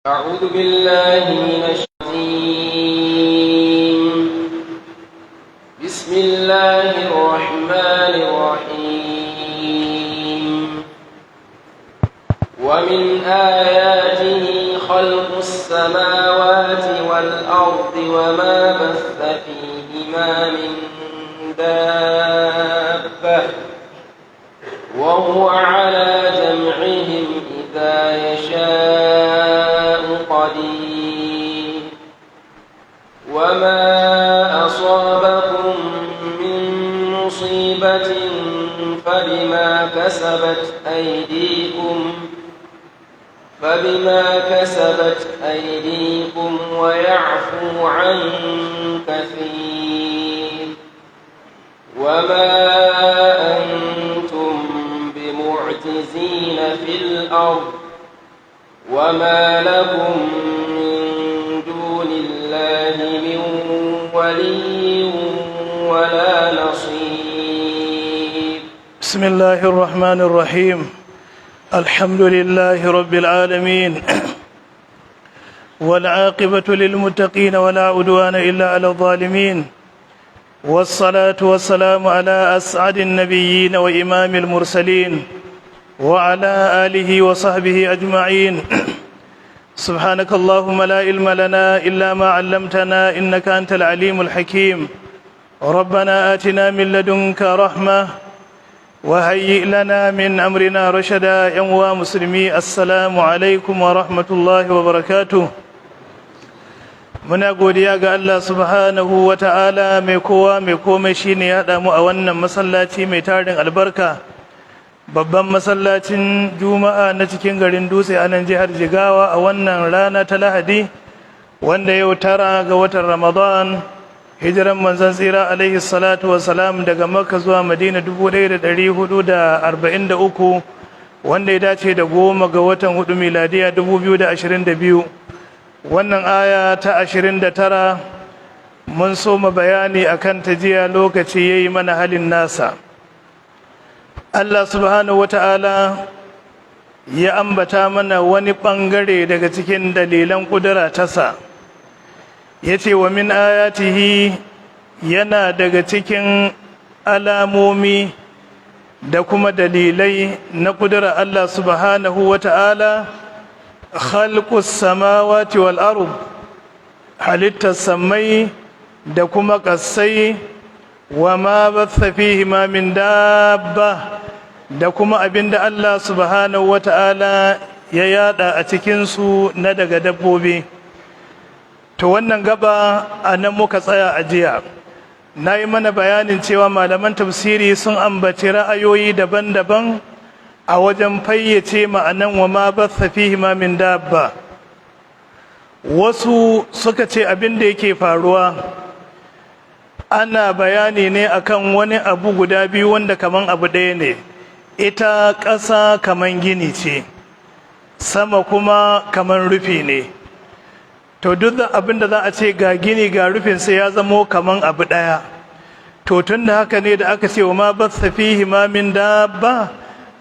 أعوذ بالله من الشيطان. بسم الله الرحمن الرحيم. ومن آياته خلق السماوات والأرض وما بث فيهما من دابة وهو على جمعهم إذا يشاء قدير. وما أصابكم من مصيبة فبما كسبت أيديكم ويعفو عن كثير. وما أنتم بمعجزين في الأرض وما لكم من دون الله من ولي ولا نصير. بسم الله الرحمن الرحيم. الحمد لله رب العالمين، والعاقبة للمتقين، ولا عدوان إلا على الظالمين، والصلاة والسلام على أسعد النبيين وإمام المرسلين وعلى آله وصحبه أجمعين. سبحانك اللهم لا علم لنا إلا ما علمتنا إنك أنت العليم الحكيم. ربنا آتنا من لدنك رحمة وهيئ لنا من أمرنا رشدا. يا مسلمي، السلام عليكم ورحمة الله وبركاته. Muna godiya ga Allah subhanahu wa ta'ala, mai kowa mai komai, shine ya haɗa mu a wannan masallaci mai tarin albarka, babban masallacin Juma'a na cikin garin Dutse a nan jihar Jigawa, a wannan rana ta Lahadi, wanda yau 9 ga watan Ramadan, hijiran Manzon Tsira alaihi salatu wasalam daga Makka zuwa Madina 1443, wanda ya dace da 10 ga watan 4, miladiya 2022. Wannan aya ta 29 mun soma bayani akan ta jiya, lokaci yayi mana halin nasa. Allah subhanahu wata'ala ya ambata mana wani bangare daga cikin dalilan kudura tasa. Ya ce wa min ayatihi, yana daga cikin alamomi da kuma dalilai na kudura Allah subhanahu wata'ala, khalqus samawati wal ard, halittar samai da kuma ƙasai, wa ma batha fihi ma min dabba, da kuma abinda Allah subhanahu wata'ala ya yada a cikinsu na daga dabbobi. To, wannan gaba a nan muka tsaya a jiya. Na yi mana bayanin cewa malaman tafsiri sun ambaci ra'ayoyi daban-daban a wajen fayyace ma'anan wa ma batha fihi ma min dabba. Wasu suka ce abin da yake faruwa, ana bayani ne akan wani abu guda biyu wanda kaman abu ɗaya ne. Ita ƙasa kaman gini ce, sama kuma kaman rufi ne. To, duk abin da za a ce ga gini ga rufin, sai ya zamo kaman abu ɗaya. To, tun da haka ne, da aka ce wa ma batha fihi ma min dabba,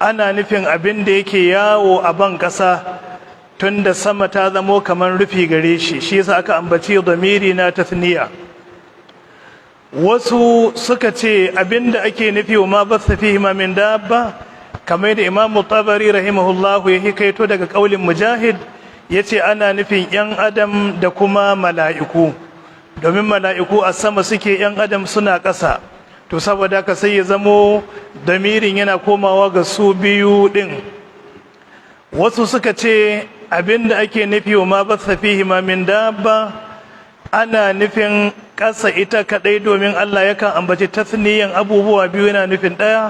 ana nufin abin da yake yawo a ban ƙasa, tun da sama ta zamo kaman rufi gare shi, shi yasa aka ambaci damiri na tathniya. Wasu suka ce abin da ake nufi wa ma batha fihi ma min dabba, kamar da Imam Tabari rahimahullahu ya hikaito daga kaulin Mujahid, yace ana nufin yan adam da kuma mala'iku, domin mala'iku a sama suke, yan adam suna ƙasa. To, saboda haka sai ya zamo damirin yana komawa ga su biyu din. Wasu suka ce abinda ake nufi wa ma batha fihi ma min dabba, ana nufin ƙasa ita kaɗai, domin Allah yakan ambaci tasniyan abubuwa biyu yana nufin ɗaya,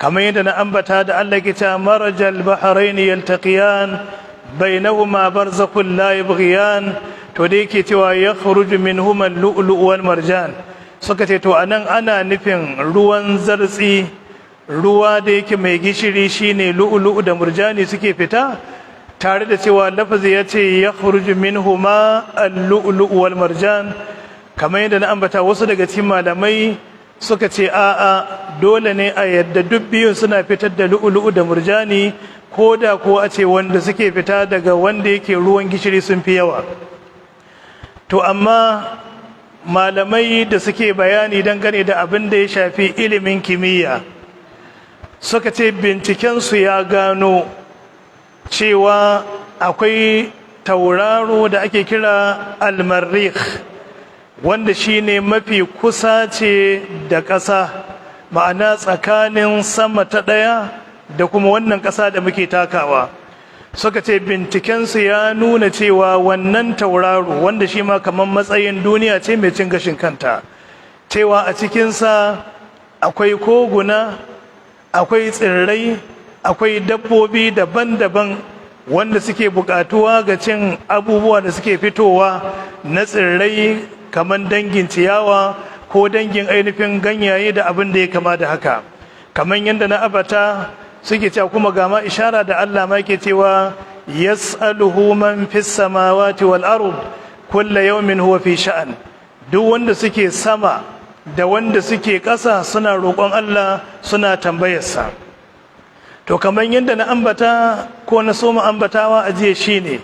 kamar yadda na ambata da Allah ke cewa marajal bahraini yaltaqiyan bainahuma barzakhun la yabghiyan. To, da yake cewa yakhruju minhuma al-lu'lu' wal marjan, suka ce to, anan ana nufin ruwan zartsi, ruwa da yake mai gishiri, shine lu'lu'u da murjani suke fita, tare da cewa lafazi ya ce yakhruju minhuma al-lu'lu' wal marjan. Kamar yadda na ambata, wasu daga cikin malamai suka ce a'a, dole ne a yadda duk biyun suna fitar da lu'ulu'u da murjani, ko da ko a ce wanda suke fita daga wanda yake ruwan gishiri sun fi yawa. To amma malamai da suke bayani dangane da abin da ya shafi ilimin kimiyya suka ce bincikensu ya gano cewa akwai tauraro da ake kira Almarikh, wanda shine mafi kusa ce da ƙasa, ma'ana tsakanin sama ta ɗaya da kuma wannan ƙasa da muke takawa. Suka ce bincikensu ya nuna cewa wannan tauraro, wanda shi ma kamar matsayin duniya ce mai cin gashin kanta, cewa a cikinsa akwai koguna, akwai tsirrai, akwai dabbobi daban-daban wanda suke bukatuwa ga cin abubuwa da suke fitowa na tsirrai, kamar dangin ciyawa ko dangin ainihin ganyaye da abin da ya kama da haka. Kamar yadda na abata suke cewa, kuma ga ma ishara da Allah ma yake cewa: "Yas'aluhu man fis samawati wal ard, kullu yawmin huwa fi sha'an." Duk wanda suke sama da wanda suke ƙasa suna roƙon Allah, suna tambayarsa. To kamar yadda na ambata ko na soma ambatawa a jiya, shine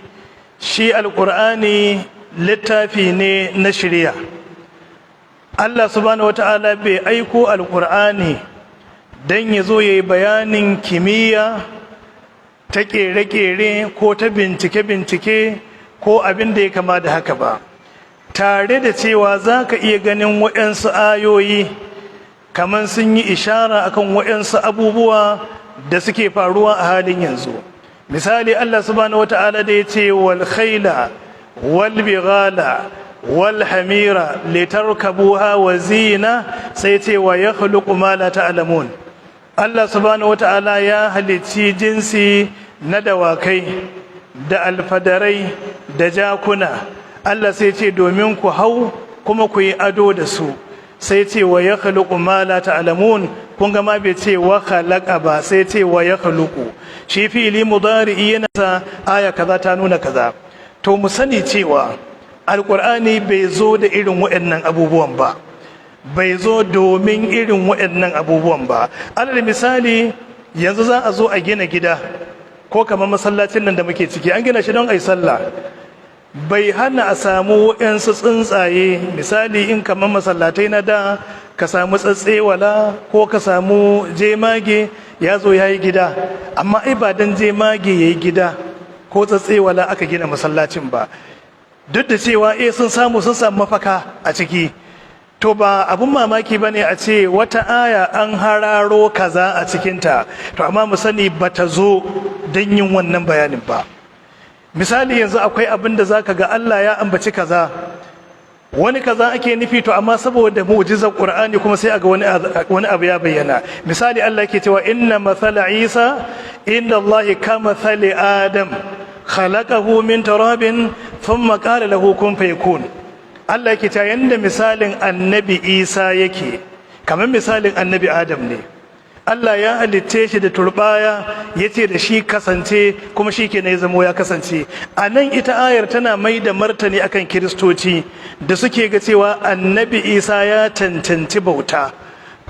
shi Alƙur'ani littafi ne na shirya. Allah subhanahu wata'ala bai aiko Alƙur'ani don ya zo ya yi bayanin kimiyya ta ƙere-ƙere ko ta bincike-bincike ko abin da ya kama da haka ba, tare da cewa za ka iya ganin waɗansu ayoyi kamar sun yi ishara akan waɗansu abubuwa da suke faruwa a halin yanzu. Misali, Allah subhanahu wata'ala da ya ce: "Wal khaila wal bighala wal hamira litarkabuha wa zina," sai ce: "Wa yakhluqu ma la ta'lamun." Allah subhanahu wata'ala ya halicci jinsi na dawakai da alfadarai da jakuna. Allah sai ce domin ku hau kuma ku yi ado da su. Sai ce: "Wa yakhluqu ma la ta'lamun." Kun ga ma bai ce "wa khalaqa" ba, sai ce "wa yakhluqu". Shi fi'ili mudari'i yana sa aya kaza ta nuna kaza. To mu sani cewa Alqur'ani bai zo da irin waɗannan abubuwan ba, bai zo domin irin waɗannan abubuwan ba. Alal misali, yanzu za a zo a gina gida ko kamar masallacin nan da muke ciki, an gina shi don a yi sallah. Bai hana a samu waɗansu tsuntsaye, misali in kamar masallatai na da, ka samu tsatsewala ko ka samu jemage ya zo ya yi gida. Amma ai ba don jemage ya yi gida ko tsatsewala aka gina masallacin ba, duk da cewa sun samu mafaka a ciki. To ba abun mamaki ba ne a ce wata aya an hararo kaza a cikinta. To amma mu sani ba ta zo don yin wannan bayanin ba. Misali, yanzu akwai abin da zaka ga Allah ya ambaci kaza, wani kaza ake nufi. To amma saboda mu'jizar Qur'ani kuma sai aga wani abu ya bayyana. Misali, Allah yake cewa: "Inna mathala Isa inda Allah kamathali Adam, khalaqahu min turabin, thumma qala lahu kun fayakun." Allah yake cewa yanda misalin Annabi Isa yake kamar misalin Annabi Adam ne. Allah ya halitte shi da turbaya, ya ce da shi kasance, kuma shi ke ya zamo ya kasance. A nan ita ayar tana mai da martani akan Kiristoci da suke ga cewa Annabi Isa ya cancanci bauta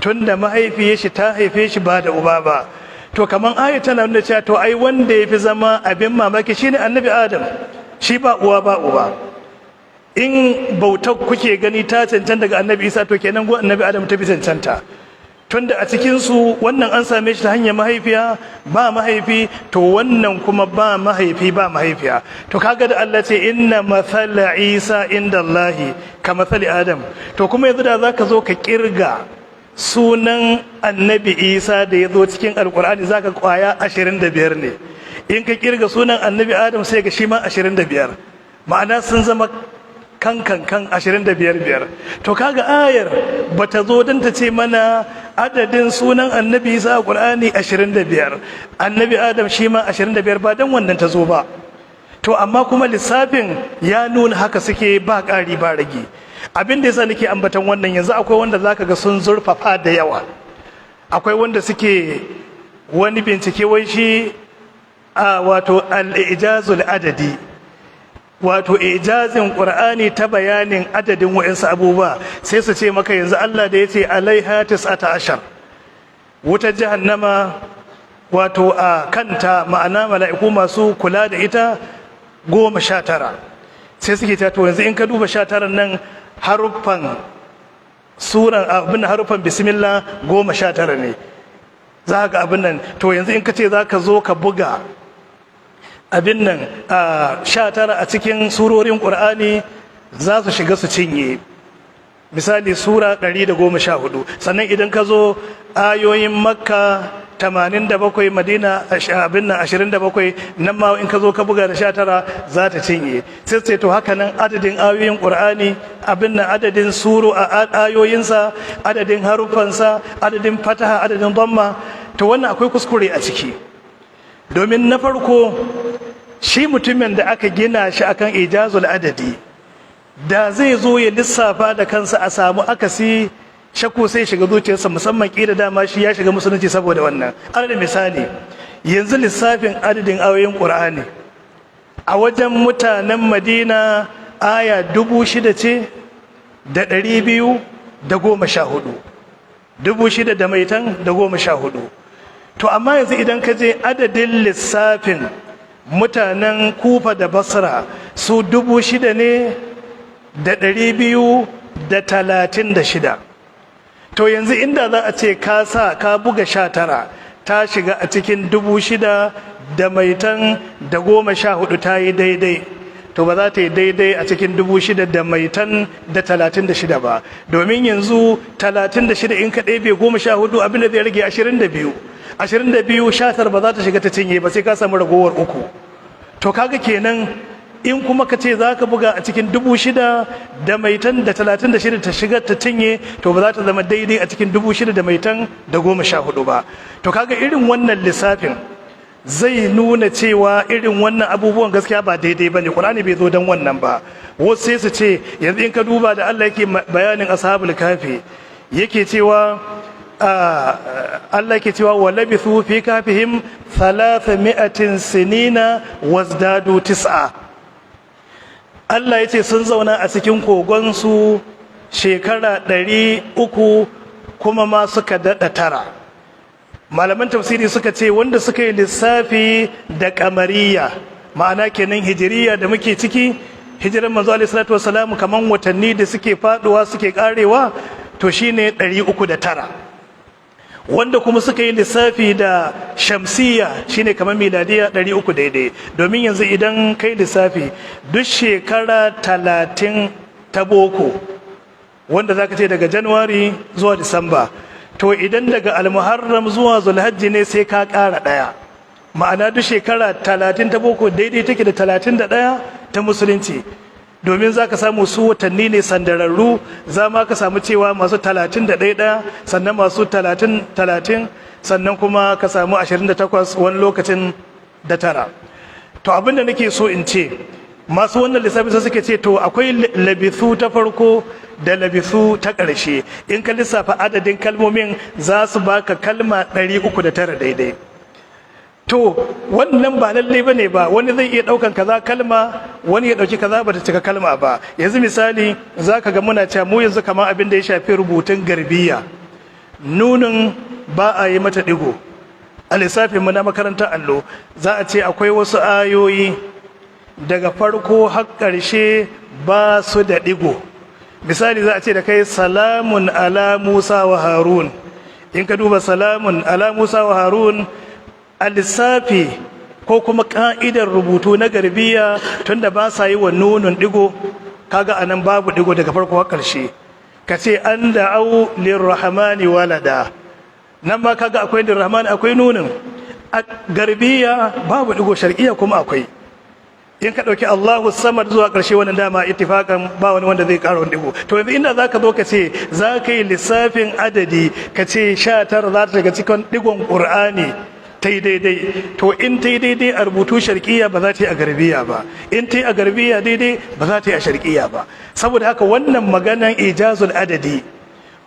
tunda mahaifiyar shi ta haife shi ba da uba ba. To kamar ayar tana nuna cewa to ai wanda ya fi zama abin mamaki shine Annabi Adam, shi ba uwa ba uba. In bautar kuke gani ta cancanta daga Annabi Isa, to kenan go Annabi Adam ta fi cancanta, tunda a cikinsu wannan an same shi ta hanyar mahaifiya ba mahaifi, to wannan kuma ba mahaifi ba mahaifiya. To kaga da Allah ce: "Inna mathala Isa inda Allahi ka mathali Adam." To kuma yanzu da zaka zo ka kirga sunan Annabi Isa da ya zo cikin Alkur'ani, zaka kwaya 25 ne. In ka kirga sunan Annabi Adam, sai ga shi ma 25, ma'ana sun zama kan kan kan 25 biyar. To kaga ayar bata zo don ta ce mana adadin sunan Annabi Isa a Qur'ani 25, Annabi Adam shi ma 25 ba, don wannan ta zo ba. To amma kuma lissafin ya nuna haka suke, ba ƙari ba rage. Abin da yasa nake ambatan wannan, yanzu akwai wanda zaka ga sun zurfafa da yawa. Akwai wanda suke wani bincike wai shi a wato al-ijazul adadi. Wato ijazin Qur'ani ta bayanin adadin wa'insu abubuwa, sai su ce maka yanzu Allah da yace alaiha 19, wutar jahannama wato a kanta, ma'ana mala'iku masu kula da ita 19. Sai suke ta, to yanzu in ka duba 19 nan, haruffan suran abin, haruffan bismillah 19 ne, za ga abin nan. To yanzu in ka ce za ka zo ka buga abin nan a 19 a cikin surorin Ƙur'ani, za su shiga su cinye misali sura 114. Sannan idan ka zo ayoyin Makka 87, Madina abin nan 27, nan ma in ka zo ka buga da 19 za ta cinye. Sai sai to haka nan adadin ayoyin Qur'ani, abin nan, adadin suru a ayoyinsa, adadin harufansa, adadin fataha, adadin dhamma. To wannan akwai kuskure a ciki, domin na farko shi mutumin da aka gina shi akan ijazul adadi, da zai zo ya lissafa da kansa a samu akasi, shakku sai shiga zuciyarsa, musamman kila dama shi ya shiga musulunci saboda wannan. Alal misali, yanzu lissafin adadin ayoyin Qur'ani a wajen mutanen Madina aya 6214, 6114. To amma yanzu idan ka je adadin lissafin mutanen Kufa da Basra, su 6236. To yanzu inda za a ce ka sa ka buga 19 ta shiga a cikin 6114 ta yi daidai, to ba za ta yi daidai a cikin 6136 ba, domin yanzu 36 in ka ɗebe 14, abinda zai rage 22. 22, 19 ba za ta shiga ta cinye ba, sai ka samu ragowar uku. To kaga kenan in kuma ka ce za ka buga a cikin 6136 ta shiga ta cinye, to ba za ta zama daidai a cikin 6114 ba. To kaga irin wannan lissafin zai nuna cewa irin wannan abubuwan gaskiya ba daidai ba ne. Ƙur'ani bai zo don wannan ba. Wasu sai su ce yanzu in ka duba da Allah yake bayanin ashabul kahfi, yake cewa Allah yake cewa wa labithu fi kahfihim 300 sinina wazdadu tis'a. Allah ya ce sun zauna a cikin kogonsu shekara 300 kuma ma suka daɗa tara. Malaman tafsiri suka ce wanda suka yi lissafi da kamariya, ma'ana kenan hijiriya da muke ciki, hijiran manzo alaihi salatu wassalam, kaman watanni da suke faduwa suke karewa, to shine 309. Wanda kuma suka yi lissafi da shamsiya, shine kamar miladiya, 300 daidai. Domin yanzu idan kai lissafi duk shekara 30 ta boko, wanda zaka ce daga Januwari zuwa Disamba, to idan daga Almuharram zuwa Zulhajji ne, sai ka ƙara ɗaya. Ma'ana duk shekara 30 ta boko daidai take da 31 ta musulunci, domin za ka samu su watanni ne sandararru. Za ma ka samu cewa masu 31 ɗaya, sannan masu 30 30, sannan kuma ka samu 28 wani lokacin da tara. To abin da nake so in ce, masu wannan lissafi sai suke ce to akwai labithu ta farko da labithu ta ƙarshe, in ka lissafa adadin kalmomin za su baka kalma 309 daidai. To wannan ba lalle ba ne ba. Wani zai iya ɗaukan kaza kalma, wani ya ɗauki kaza ba ta cika kalma ba. Yanzu misali za ka ga muna cewa mu yanzu kamar abin da ya shafi rubutun garbiya, nunin ba a yi mata ɗigo. A lissafin mu na makarantar allo, za a ce akwai wasu ayoyi daga farko har ƙarshe ba su da ɗigo. Misali, za a ce da kai salamun ala Musa wa Harun. In ka duba salamun ala Musa wa Harun a lissafi ko kuma ka'idar rubutu na garbiya, tunda ba sa yi wa nunun digo, kaga anan babu digo daga farko har ƙarshe. Ka ce an da'au lirrahmani walada, nan ma kaga akwai lirrahmani, akwai nunin. A garbiya babu digo, shar'iyya kuma akwai. In ka ɗauki Allahu samad zuwa ƙarshe, wannan dama ittifakan ba wani wanda zai ƙara wani digo. To yanzu inda zaka zo ka ce za ka yi lissafin adadi, ka ce 19 za ta shiga cikin digon Ƙur'ani ta yi daidai, to in ta yi daidai a rubutu sharƙiyya, ba za ta yi a garbiya ba. In ta yi a garbiya daidai, ba za ta yi a sharƙiyya ba. Saboda haka wannan maganan ijazul adadi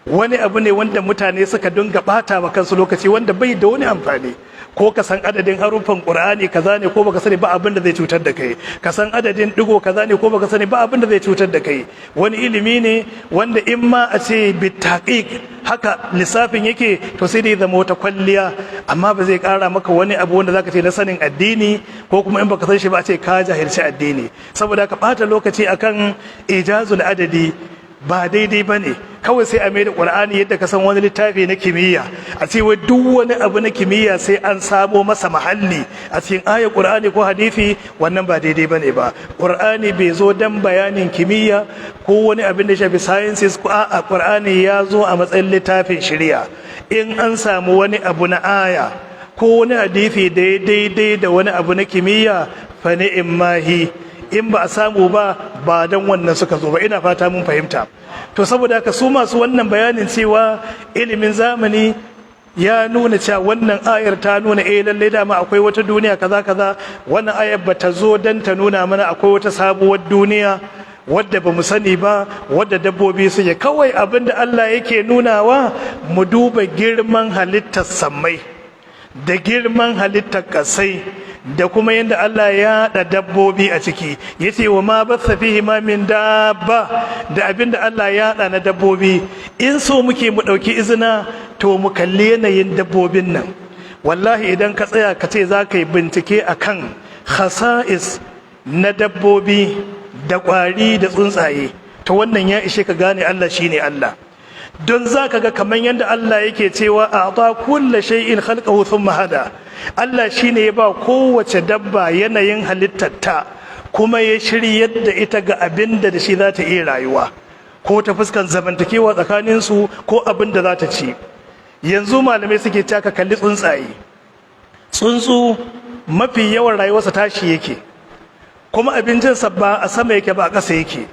Wani abu ne wanda mutane suka dinga bata wa kansu lokaci, wanda bai da wani amfani. Ko ka san adadin haruffan Qur'ani kaza ne ko baka sani ba, abin da zai cutar da kai. Ka san adadin digo kaza ne ko baka sani ba, abin da zai cutar da kai. Wani ilimi ne wanda in ma a ce bitaqiq haka lissafin yake, to sai dai zama wata kwalliya, amma ba zai kara maka wani abu wanda zaka ce na sanin addini, ko kuma in baka san shi ba a ce ka jahilci addini. Saboda ka bata lokaci akan ijazul adadi ba daidai ba ne. Kawai sai a mai da Ƙur'ani yadda ka san wani littafi na kimiyya, a ce wai duk wani abu na kimiyya sai an samo masa mahalli a cikin ayar Ƙur'ani ko hadisi. Wannan ba daidai ba ne ba. Ƙur'ani bai zo don bayanin kimiyya ko wani abin da shafi sciences ko a'a. Ƙur'ani ya zo a matsayin littafin shari'a. In an samu wani abu na aya ko wani hadisi daidai da wani abu na kimiyya, fa ni'immahi. In ba a samu ba, ba don wannan suka zo ba. Ina fata mun fahimta. To, saboda haka su masu wannan bayanin cewa ilimin zamani ya nuna cewa wannan ayar ta nuna, eh, lalle dama akwai wata duniya kaza kaza, wannan ayar ba ta zo don ta nuna mana akwai wata sabuwar duniya wadda ba mu sani ba, wadda dabbobi suke. Kawai abin da Allah yake nunawa, mu duba girman halittar sammai da girman halittar kasai da kuma yadda Allah ya haɗa dabbobi a ciki, ya ce wa ma batha fihi ma min dabba, da abin da Allah ya haɗa na dabbobi. In so muke mu ɗauki izina, to mu kalli yanayin dabbobin nan. Wallahi idan ka tsaya ka ce za ka yi bincike akan khasa'is na dabbobi da ƙwari da tsuntsaye, to wannan ya ishe ka gane Allah shine Allah. Don za ka ga kamar yadda Allah yake cewa a ta kulla shay'in khalqahu thumma hada. Allah shine ya ba kowace dabba yanayin halittarta, kuma ya shiryar da ita ga abin da shi za ta iya rayuwa, ko ta fuskan zamantakewa tsakanin su, ko abin da za ta ci. Yanzu malamai suke cewa ka kalli tsuntsaye. Tsuntsu mafi yawan rayuwarsa tashi yake, kuma abincinsa ba a sama yake ba, a ƙasa yake.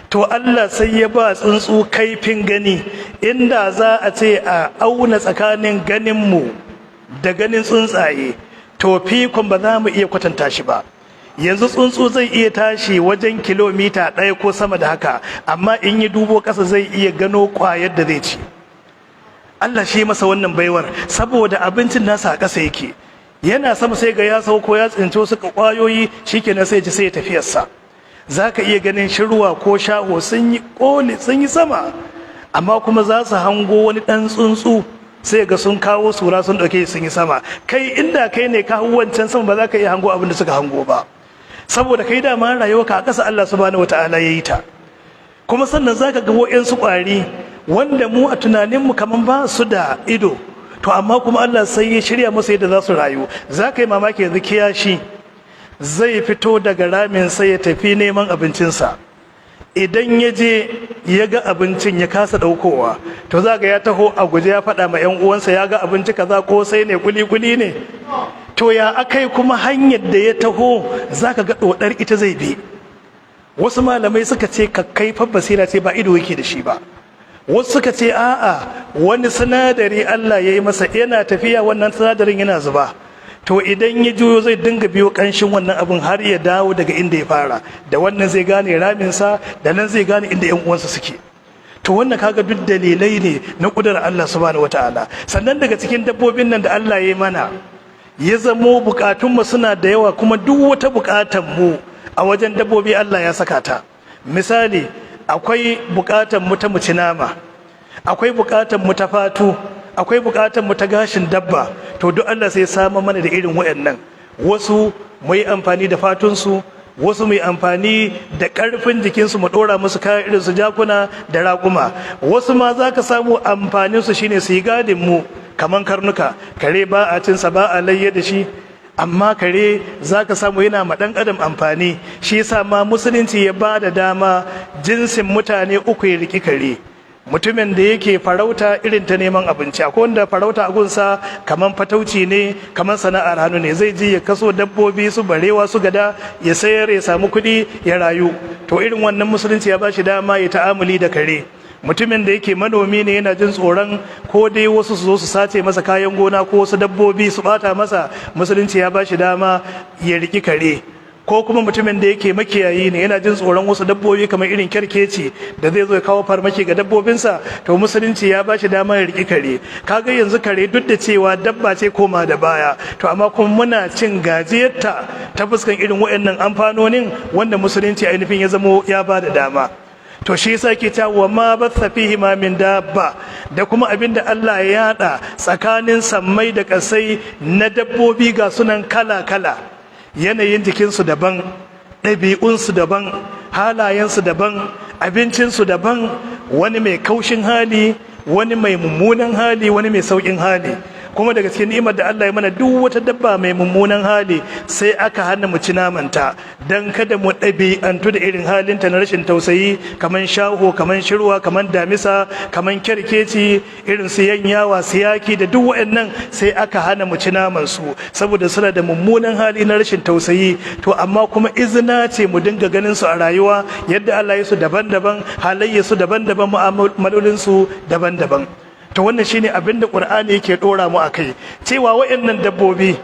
To, Allah sai ya ba tsuntsu kaifin gani. Inda za a ce a auna tsakanin ganinmu da ganin tsuntsaye, to fikon ba za mu iya kwatanta shi ba. Yanzu tsuntsu zai iya tashi wajen kilomita 1 ko sama da haka, amma in yi dubo ƙasa zai iya gano ƙwayar da zai ci. Allah shi masa wannan baiwar saboda abincin nasa a ƙasa yake. Yana sama sai ga ya sauko ya tsinci wasu ƙwayoyi, shikenan sai ji, sai ya tafiyarsa. Za ka iya ganin shirwa ko shaho sun yi ƙoli, sun yi sama, amma kuma za su hango wani ɗan tsuntsu, sai ga sun kawo sura sun ɗauke sun yi sama. Kai inda kai ne ka hau wancan sama, ba za ka iya hango abin da suka hango ba, saboda kai dama rayuwarka a ƙasa Allah subhanahu wataala ya yi ta. Kuma sannan za ka ga wa'yansu ƙwari wanda mu a tunaninmu kamar ba su da ido, to amma kuma Allah sai ya shirya musu yadda za su rayu. Za ka yi mamaki, yanzu kiyashi zai fito daga ramin sai ya tafi neman abincinsa. Idan ya je ya ga abincin ya kasa daukowa, to za ga ya taho a guje ya faɗa ma 'yan uwansa ya ga abinci kaza, ko sai ne kuli-kuli ne. To, ya akai kuma hanyar da ya taho za ka ga ɗoɗar ita zai bi? Wasu malamai suka ce kakkaifar basira ce, ba ido yake da shi ba. Wasu suka ce a'a, wani sinadari Allah ya yi masa, yana tafiya wannan sinadarin yana zuba. To, idan ya juyo zai dinga biyo kanshin wannan abin har ya dawo daga inda ya fara. Da wannan zai gane raminsa, da nan zai gane inda yan uwansa suke. To, wannan kaga duk dalilai ne na kudurar Allah subhanahu wataala. Sannan daga cikin dabbobin nan da Allah ya yi mana, ya zamo bukatunmu suna da yawa, kuma duk wata bukatan mu a wajen dabbobi Allah ya saka ta. Misali, akwai bukatan mu ta mu ci nama, akwai bukatan mu ta fatu, akwai bukatan mu ta gashin dabba. To, duk Allah sai ya samar mana da irin wayannan. Wasu mu yi amfani da fatunsu, wasu mu yi amfani da ƙarfin jikinsu, mu ɗora musu kayan, irin su jakuna da raƙuma. Wasu ma za ka samu amfaninsu shine su yi gadin mu, kaman karnuka. Kare ba a cinsa, ba a layya da shi, amma kare za ka samu yana ma ɗan adam amfani. Shi yasa ma Musulunci ya ba da dama jinsin mutane uku ya riƙi kare. Mutumin da yake farauta irin ta neman abinci, akwai wanda farauta a gunsa kaman fatauci ne, kaman sana'ar hannu ne. Zai je ya kaso dabbobi, su barewa, su gada, ya sayar ya samu kuɗi ya rayu. To, irin wannan Musulunci ya ba shi dama ya ta'amuli da kare. Mutumin da yake manomi ne, yana jin tsoron ko dai wasu su zo su sace masa kayan gona ko wasu dabbobi su bata masa, Musulunci ya ba shi dama ya riki kare. Ko kuma mutumin da yake makiyayi ne, yana jin tsoron wasu dabbobi kamar irin kyarkeci da zai zo ya kawo farmaki ga dabbobinsa, to Musulunci ya bashi damar ya riƙi kare. Kaga yanzu kare, duk da cewa dabba ce koma da baya, to amma kuma muna cin gajiyarta ta fuskan irin waɗannan amfanonin wanda Musulunci ainihin ya zamo ya ba da dama. To shi yasa ke cewa wa ma batha fihi ma min dabba, da kuma abinda Allah ya yada tsakanin sammai da kasai na dabbobi, ga sunan kala kala, yanayin jikinsu daban, ɗabi'unsu daban, halayensu daban, abincinsu daban, wani mai kaushin hali, wani mai mummunan hali, wani mai sauƙin hali. Kuma daga cikin ni'imar da Allah ya mana, duk wata dabba mai mummunan hali sai aka hana mu ci namanta, dan kada mu ɗabi'antu da irin halinta na rashin tausayi, kaman shaho, kaman shirwa, kaman damisa, kaman kyarkeci, irin su yanyawa, su yaki, da duk waɗannan sai aka hana mu ci naman su saboda suna da mummunan hali na rashin tausayi. To amma kuma izina ce mu dinga ganin su a rayuwa, yadda Allah ya su daban-daban, halayyar su daban-daban, mu'amalolin su daban-daban. To wannan shine abin da Qur'ani yake dora mu akai, cewa wayannan dabbobi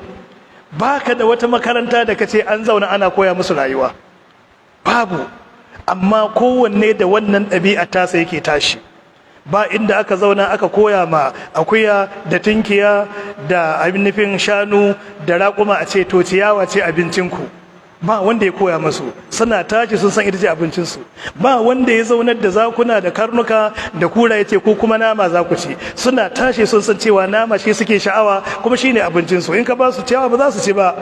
baka da wata makaranta da kace an zauna ana koya musu rayuwa, babu. Amma kowanne da wannan ɗabi'a tasa yake tashi. Ba inda aka zauna aka koya ma akuya da tunkiya da abin nufin shanu da raƙuma a ce to ciyawa ce abincinku. Ba wanda ya koya masu, suna tashi sun san ita ce abincinsu. Ba wanda ya zaunar da zakuna da karnuka da kura ya ce ko kuma nama za ku ci. Suna tashi sun san cewa nama shi suke sha'awa, kuma shine abincinsu. In ka ba su ciyawa ba za su ci ba,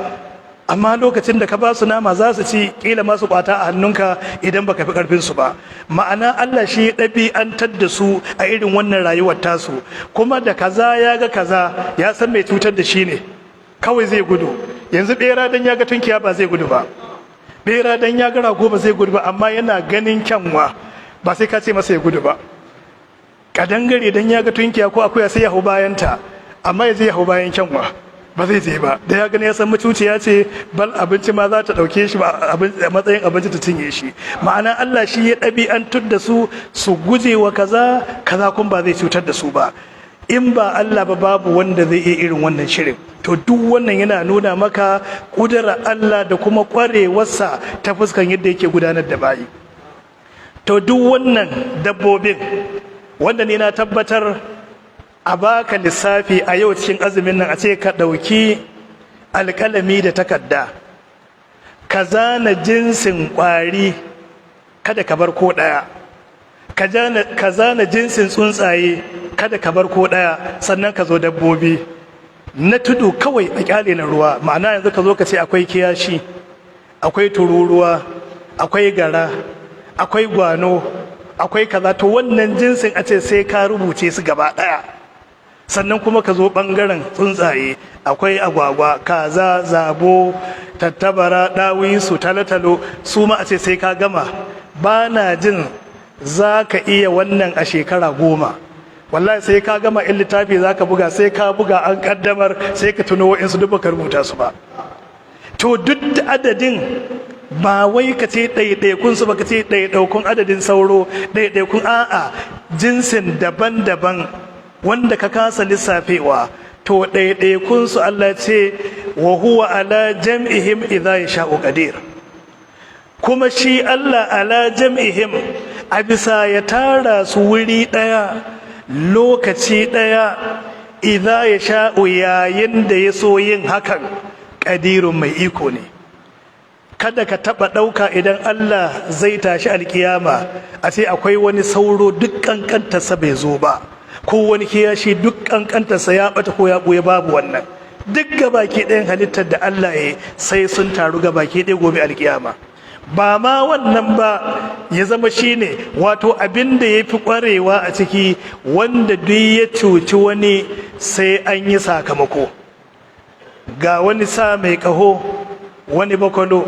amma lokacin da ka ba su nama za su ci, kila masu kwata a hannunka idan baka fi karfin su ba. Ma'ana, Allah shi ya ɗabi'antar da su a irin wannan rayuwar tasu. Kuma da kaza ya ga kaza, ya san mai cutar da shi ne, kawai zai gudu. Yanzu bera dan ya ga tunkiya ba zai gudu ba, bera dan ya ga rago ba zai gudu ba, amma yana ganin kyanwa ba sai ka ce masa ya gudu ba. Kadangare dan ya ga tunkiya ko akuya sai ya hau bayanta, amma ya zai hau bayan kyanwa ba zai je ba. Da ya gani ya san mucuciya ce, bal abinci ma za ta dauke shi ba a matsayin abinci ta cinye shi. Ma'ana, Allah shi ya ɗabi'antar da su su guje wa kaza kaza, kun ba zai cutar da su ba. In ba Allah ba, babu wanda zai iya irin wannan shirin. To duk wannan yana nuna maka ƙudurar Allah da kuma ƙwarewarsa ta fuskan yadda yake gudanar da bayi. To duk wannan dabbobin, wanda ni na tabbatar a baka lissafi a yau cikin azumin nan, a ce ka ɗauki alƙalami da takarda ka zana jinsin ƙwari, kada ka bar ko ɗaya, ka zana jinsin tsuntsaye, kada ka bar ko ɗaya, sannan ka zo dabbobi na tudu kawai a kyale na ruwa. Ma'ana, yanzu ka zo ka ce akwai kiyashi, akwai tururuwa, akwai gara, akwai gwano, akwai kaza, to wannan jinsin a ce sai ka rubuce su gaba ɗaya. Sannan kuma ka zo ɓangaren tsuntsaye, akwai agwagwa, kaza, zabo, tattabara, ɗawisu, talotalo, su ma a ce sai ka gama, ba na jin za ka iya wannan a shekara 10. Wallahi sai ka gama, in littafi za ka buga, sai ka buga an kaddamar, sai ka tuno wa'insu duk baka rubuta su ba. To duk da adadin, ba wai ka ce ɗaiɗaikun su ba, ka ce ɗaiɗaikun adadin sauro, ɗaiɗaikun, a'a, jinsin daban-daban wanda ka kasa lissafewa, to ɗaiɗaikun su Allah ce wa huwa ala jam'ihim idza yasha'u qadir. Kuma shi Allah ala jam'ihim, a bisa ya tara su wuri ɗaya lokaci ɗaya, idza yasha'u, yayin da ya so yin hakan, qadirun, mai iko ne. Kada ka taɓa ɗauka idan Allah zai tashi alkiyama a ce akwai wani sauro duk ƙanƙantarsa bai zo ba, ko wani kiyashi duk ƙanƙantarsa ya ɓata ko ya ɓuya. Babu wannan. Duk gabaki ɗayan halittar da Allah ya sai sun taru gabaki ɗaya gobe alkiyama. Ba ma wannan ba, ya zama shine wato abin da ya fi ƙwarewa a ciki, wanda duk ya cuci wani sai an yi sakamako. Ga wani sa mai ƙaho, wani bakwalo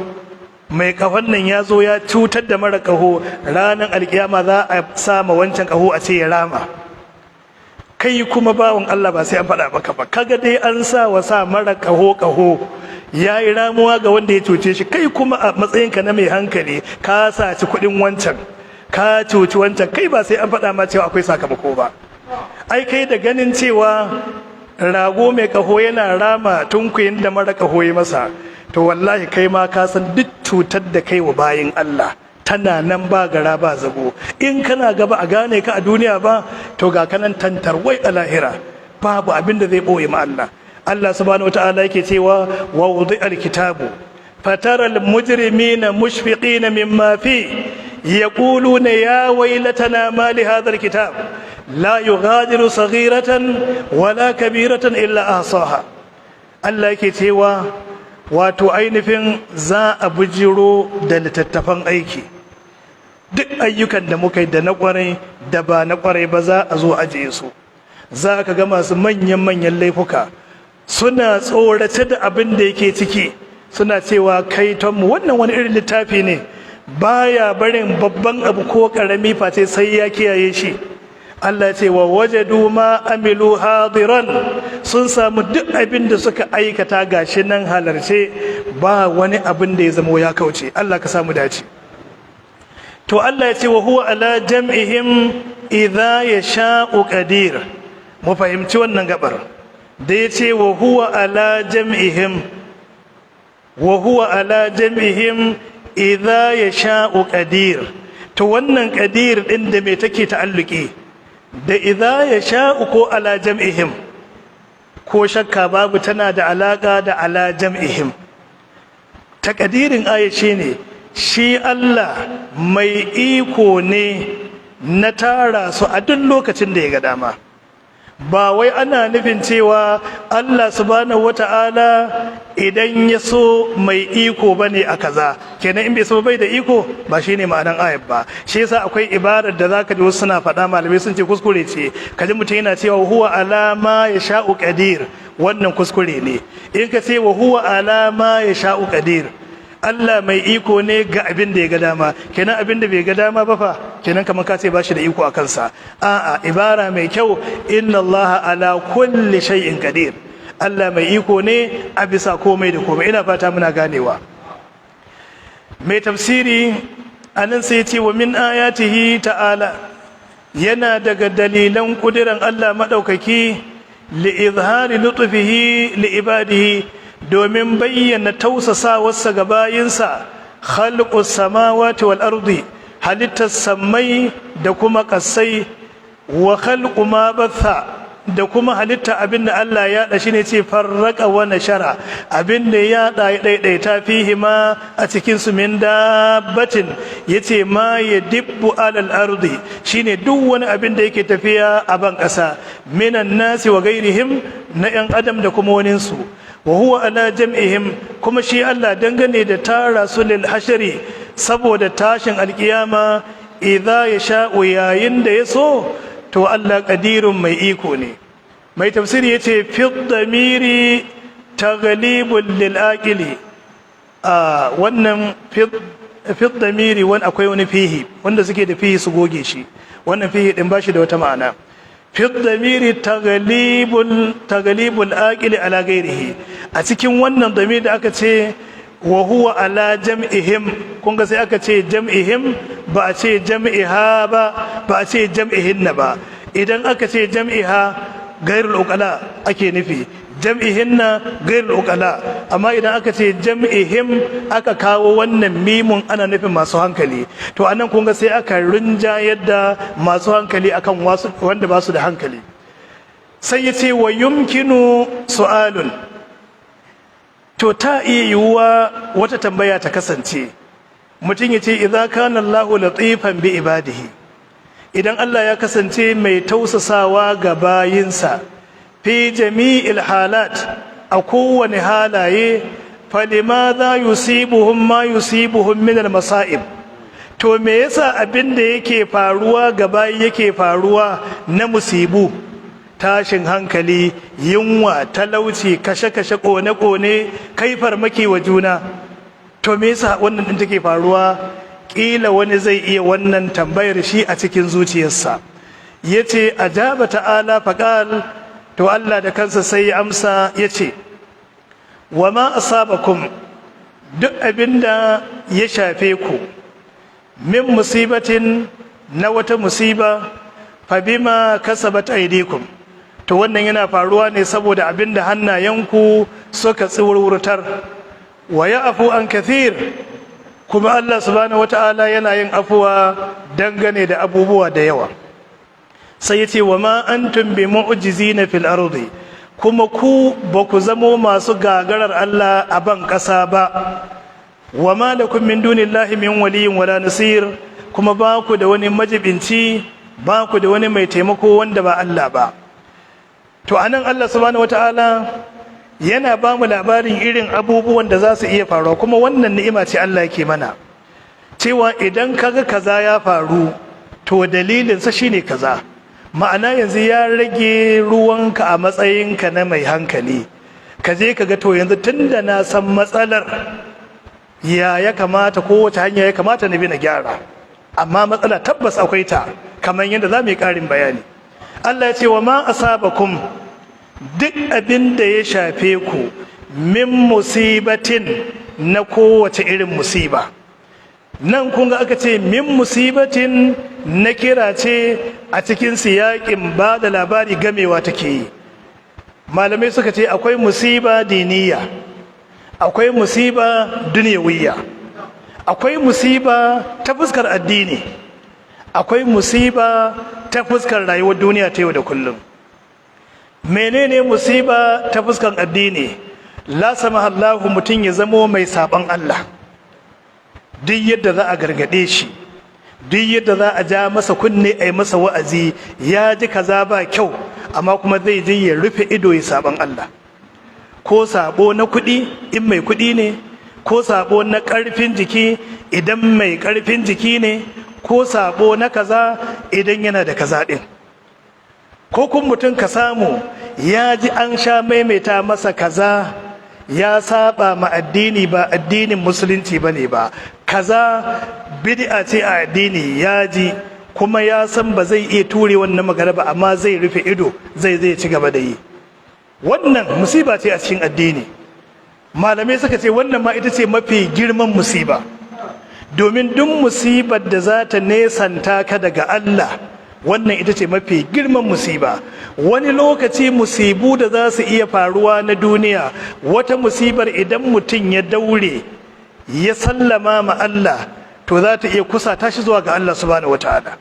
mai ƙahon nan ya zo ya cutar da mara ƙaho, ranar alkiyama za a sa ma wancan ƙaho a ce ya rama. Kai kuma bawan Allah, ba sai an faɗa maka ba, kaga dai an sa wa sa mara ƙaho ƙaho ya yi ramuwa ga wanda ya cuce shi. Kai kuma a matsayinka na mai hankali, ka saci kuɗin wancan, ka cuci wancan, kai ba sai an faɗa ma cewa akwai sakamako ba. Ai kai da ganin cewa rago mai ƙaho yana rama tunkuyin da mara ƙaho ya masa, to To wallahi kai ma ka san duk cutar da kai wa bayin Allah tana nan ba gara ba zago. In kana gaba a gane ka a duniya ba, to ga kanan tantarwai a lahira, babu abin da zai boye ma Allah. Allah subhanahu wataala yake cewa: wa wudi alkitabu fatara almujrimina mushfiqina mimma fi yaquluna ya waylatana ma li hadha alkitab la yughadiru saghiratan wala kabiratan illa ahsaha. Allah yake cewa, wato ainihin za a bujiro da littattafan aiki, duk ayyukan da muka yi, da na kwarai da ba na kwarai ba, za a zo ajiye su. Za ka ga masu manyan-manyan laifuka suna tsorace da abin da yake ciki, suna cewa: "Kaitonmu, wannan wani irin littafi ne, baya barin babban abu ko karami face sai ya kiyaye shi." Allah ce: wa wajadu ma amilu hadiran. Sun samu duk abin da suka aikata gashi nan halarce, ba wani abin da ya zama ya kauce. Allah ka samu dace. To Allah ya ce: wa huwa ala jam'ihim idha yasha'u qadir. Mu fahimci wannan gabar da ya ce wa huwa ala jam'ihim, wa huwa ala jam'ihim idha yasha'u qadir. To wannan qadir din da me take ta'alluki? Da idha yasha'u ko ala jam'ihim? Ko shakka babu tana da alaka da ala jam'ihim. Takadirin aya shine, shi Allah mai iko ne na tara su a duk lokacin da ya ga dama. Ba wai ana nufin cewa Allah subhanahu wata'ala idan ya so mai iko bane a kaza, kenan in bai so bai da iko, ba shine ma'anan ayat ba. Shi yasa akwai ibarar da zaka ji wasu suna faɗa, malamai sun ce kuskure ce. Kaji mutum yana cewa huwa ala ma yasha'u qadir. Wannan kuskure ne. In ka ce wa huwa ala ma yasha'u qadir, Allah mai iko ne ga abin da ya ga dama, kenan abin da bai ga dama ba fa? Kenan kamar ka ce ba shi da iko a kansa. A'a, ibara mai kyau: inna Allah ala kulli shay'in qadir. Allah mai iko ne a bisa komai da komai. Ina fata muna ganewa. Mai tafsiri anan sai ce: wa min ayatihi ta'ala, yana daga dalilan kudiran Allah madaukaki, li izhari lutfihi li ibadihi, domin bayyana tausasawarsa ga bayinsa, khalqus samawati wal ardi, halittar sammai da kuma kasai, wa khalqu ma batha, da kuma halitta abinda Allah ya da, shine ce farraqa wa nashara, abinda ya da ya daidaita, fihi ma, a cikin su, min dabbatin, yace ma yadibbu alal ardi, shine duk wani abin da yake tafiya a ban kasa, minan nasi wa gairihim, na yan adam da kuma waninsu. Wa huwa ala jam'ihim, kuma shi Allah dangane da tara su, lil hashri, saboda tashin alkiyama, idza yasha'u, yayin da yaso, to Allah qadirun, mai iko ne. Mai tafsiri yace: fi damiri taghlibul lil aqili. A wannan fi damiri wani akwai wani fihi, wanda suke da fihi su goge shi. Wannan fihi din bashi da wata ma'ana. Fi damiri taghlibul aqili ala ghairihi. A cikin wannan damiri da aka ce wa huwa ala jam'ihim, kun ga sai aka ce jam'ihim, ba a ce jam'iha ba, ba a ce jam'ihinna ba. Idan aka ce jam'iha, gairul uqala ake nufi, jam'ihinna gairul uqala. Amma idan aka ce jam'ihim, aka kawo wannan mimun, ana nufin masu hankali. To anan kun ga sai aka rinja yadda masu hankali akan wasu wanda ba su da hankali. Sai ya ce: wa yumkinu su'alun, to ta iya yiwuwa wata tambaya ta kasance, mutum ya ce: idza kana Allahu latifan bi ibadihi, idan Allah ya kasance mai tausasawa ga bayinsa, fi jami'il halat, a kowane halaye, falimadha yusibuhum ma yusibuhum min al-masa'ib? To me yasa abin da yake faruwa ga bayi yake faruwa na musibu, tashin hankali, yunwa, talauci, kashe-kashe, kone-kone, kai farmaki wa juna? To me yasa wannan din take faruwa? Kila wani zai iya wannan tambayar shi a cikin zuciyarsa. Yace: ajaba ta'ala faqal, to Allah da kansa sai ya amsa, yace: wa ma asabakum, duk abinda ya shafe ku, min musibatin, na wata musiba, fa bima kasabat aydikum, to wannan yana faruwa ne saboda abinda hannayenku suka tsiwurwurtar. Wa ya'fu an kathir, kuma Allah subhanahu wata'ala yana yin afuwa dangane da abubuwa da yawa. Sai yace: "Wa ma antum bi mu'jizina fil ardi", kuma ku ba ku zamo masu gagarar Allah a ban ƙasa ba. "Wa ma lakum min dunillahi min waliyyin wala nasir", kuma ba ku da wani majibinci, ba ku da wani mai taimako wanda ba Allah ba. To, anan Allah subhanahu wataala yana ba mu labarin irin abubuwan da za su iya faruwa, kuma wannan ni'ima ce Allah yake mana, cewa idan kaga kaza ya faru, to dalilinsa shine kaza. Ma'ana, yanzu ya rage ruwanka a matsayinka na mai hankali, ka je ka ga, to yanzu tunda na san matsalar, ya kamata, kowace hanya ya kamata na bi na gyara? Amma matsala tabbas akwai ta, kamar yadda za mu yi ƙarin bayani. Allah ya ce: "Wa ma asabakum", duk abin da ya shafe ku, "min musibatin", na kowace irin musiba. Nan kun ga aka ce "min musibatin", na kira ce a cikin siyaƙin ba da labari, gamewa take yi. Malamai suka ce akwai musiba diniya, akwai musiba duniyawiya. Akwai musiba ta fuskar addini, akwai musiba ta fuskar rayuwar duniya ta yau da kullum. Menene musiba ta fuskar addini? La samaha Allahu, mutum ya zamo mai saban Allah, duk yadda za a gargade shi, duk yadda za a ja masa kunne, a yi masa wa'azi, ya ji kaza ba kyau, amma kuma zai je ya rufe ido ya saban Allah. Ko sabo na kuɗi in mai kuɗi ne, ko sabo na ƙarfin jiki idan mai ƙarfin jiki ne, ko sabo na kaza idan yana da kaza ɗin, ko kun mutum ka samu ya ji an sha maimaita masa kaza ya saba ma addini, ba addinin Musulunci bane ba, kaza bid'a ce a addini, ya ji kuma ya san ba zai iya ture wannan magana ba, amma zai rufe ido, zai ci gaba da yi. Wannan musiba ce a cikin addini. Malamai suka ce wannan ma ita ce mafi girman musiba, domin duk musibar da za ta nesanta ka daga Allah, wannan ita ce mafi girman musiba. Wani lokaci musibu da za su iya faruwa na duniya, wata musibar idan mutum ya daure ya sallama ma Allah, to za ta iya kusata shi zuwa ga Allah subhanahu wataala,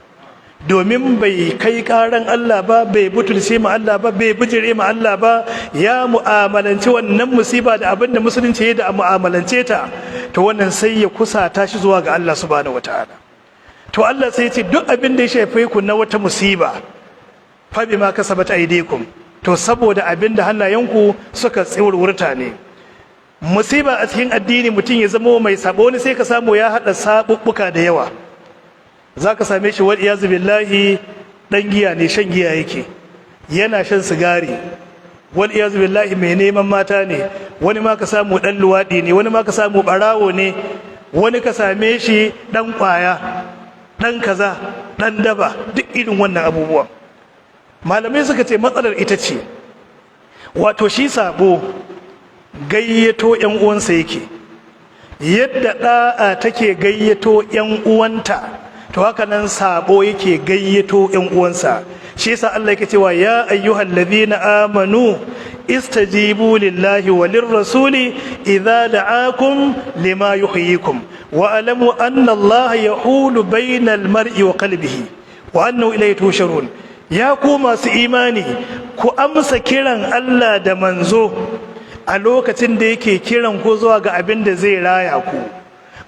domin bai kai karan Allah ba, bai butulce ma Allah ba, bai bijire ma Allah ba, ya mu'amalanci wannan musiba da abin da Musulunci ya da mu'amalance ta. To, wannan sai ya kusata shi zuwa ga Allah subhanahu wataala. To, Allah sai ya ce duk abin da ya shafe ku na wata musiba, fa bima kasabat aydikum, to saboda abin da hannayenku suka tsiwurwurta ne. Musiba a cikin addini, mutum ya zama mai sabo ne, sai ka samu ya hada sabubbuka da yawa. Za ka same shi, wal iyazu billahi, dan giya ne, shan giya yake, yana shan sigari, wal iyazu billahi, mai neman mata ne, wani ma ka samu dan luwaɗi ne, wani ma ka samu barawo ne, wani ka same shi dan kwaya, dan kaza, dan daba, duk irin wannan abubuwan. Malamai suka ce matsalar ita ce, wato shi sabo gayyato yan uwansa yake. Yadda da'a take gayyato yan uwanta, to haka nan sabo yake gayyato yan uwansa. Shi yasa Allah yake cewa: "Ya ayyuhal ladhina amanu istajibu lillahi wa lirrasuli idza da'akum lima yuhyikum wa alamu anna Allah yahulu bainal mar'i wa qalbihi wa annahu ilayhi tusharun." Ya ku masu imani, ku amsa kiran Allah da manzo a lokacin da yake kiran ku zuwa ga abin da zai raya ku.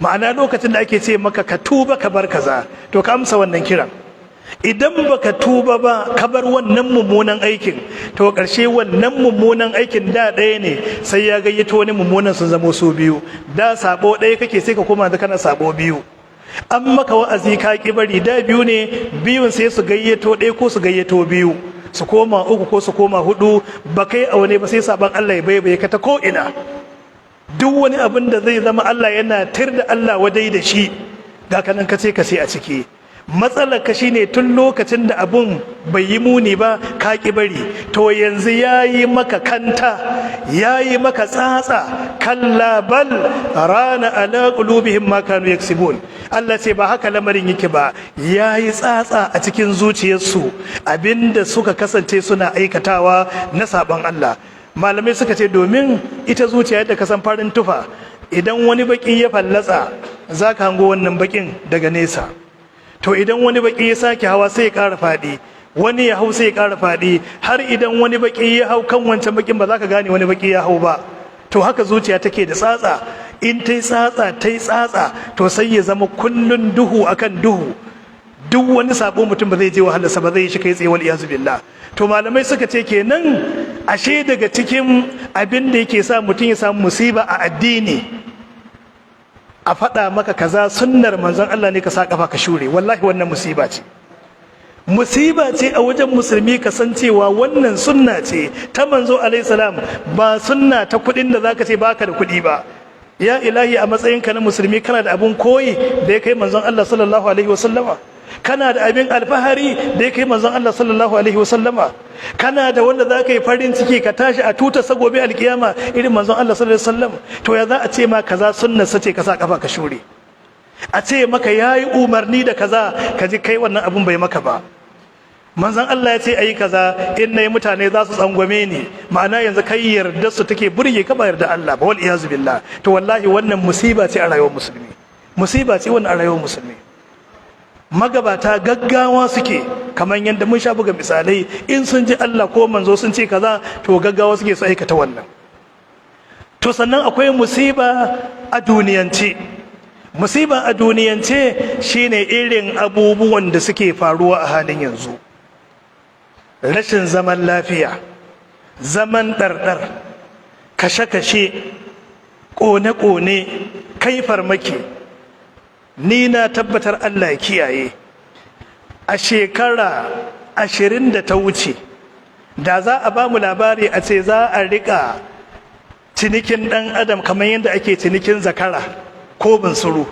Ma'ana, lokacin da ake ce maka ka tuba ka bar kaza, to ka amsa wannan kiran. Idan baka tuba ba ka bar wannan mummunan aikin, to ƙarshe wannan mummunan aikin da ɗaya ne, sai ya gayyato wani mummunan, sun zamo su biyu. Da sabo ɗaya kake, sai ka koma da kana sabo biyu. An maka wa'azi ka ki bari, da biyu ne, biyun sai su gayyato ɗaya ko su gayyato biyu, su koma uku ko su koma hudu. Ba kai a wani ba, sai saban Allah ya baibaye ka ta ko ina. Duk wani abin da zai zama Allah yana tir da Allah wadai da shi, ga kanan ka ce ka sai a ciki. Matsalar ka shine, tun lokacin da abun bai yi muni ba ka ki bari, to yanzu yayi maka kanta, yayi maka tsatsa. Kalla bal rana ala qulubihim ma kanu yaksibun. Allah ce ba haka lamarin yake ba, yayi tsatsa a cikin zuciyarsu abinda suka kasance suna aikatawa na sabon Allah. Malamai suka ce domin ita zuciya, yadda ka san farin tufa, Idan wani baki ya fallatsa, za ka hango wannan bakin daga nesa. To idan wani baki ya sake hawa, sai ya ƙara faɗi, wani ya hau sai ya ƙara faɗi, har idan wani baki ya hau kan wancan bakin, ba za ka gane wani baki ya hau ba. To haka zuciya take da tsatsa. In ta yi tsatsa, ta yi tsatsa, to sai ya zama kullun duhu akan duhu. Duk wani sabo mutum ba zai je wahalarsa ba, zai yi shi kai tsaye, wal iyazu billah. To malamai suka ce kenan ashe daga cikin abin da yake sa mutum ya samu musiba a addini, a faɗa maka kaza sunnar manzon Allah ne, ka sa kafa ka shure. Wallahi wannan musiba ce, musiba ce a wajen musulmi. Ka san cewa wannan sunna ce ta manzo alaihi salam, ba sunna ta kuɗin da zaka ce baka da kuɗi ba. Ya ilahi, a matsayinka na musulmi, kana da abun koyi da ya kai manzon Allah sallallahu alaihi wasallama? Kana da abin alfahari da ya kai manzon Allah sallallahu alaihi wasallama? Kana da wanda za ka yi farin ciki ka tashi a tutar sa gobe alkiyama irin manzon Allah sallallahu alaihi wasallam? To ya za a ce ma kaza sunnar sa ce, ka sa kafa ka shure? A ce maka yayi umarni da kaza, ka ji kai wannan abun bai maka ba. Manzon Allah ya ce ayi kaza, in nayi mutane za su tsangwame ni. Ma'ana yanzu kai yarda su take burge ka, ba yarda Allah ba, wal iyazu billah. To wallahi wannan musiba ce a rayuwar musulmi, musiba ce wannan a rayuwar musulmi. Magabata gaggawa suke, kamar yadda mun sha buga misalai, in sun ji Allah ko manzo sun ce kaza, to gaggawa suke su aikata wannan. To sannan akwai musiba a duniyance. Musiba a duniyance shine irin abubuwan da suke faruwa a halin yanzu: rashin zaman lafiya, zaman ɗarɗar, kashe-kashe, ƙone-ƙone, kai farmaki. Ni na tabbatar, Allah ya kiyaye, a shekara 20 da ta wuce, da za a ba mu labari a ce za a riƙa cinikin ɗan adam kamar yadda ake cinikin zakara ko bunsuru,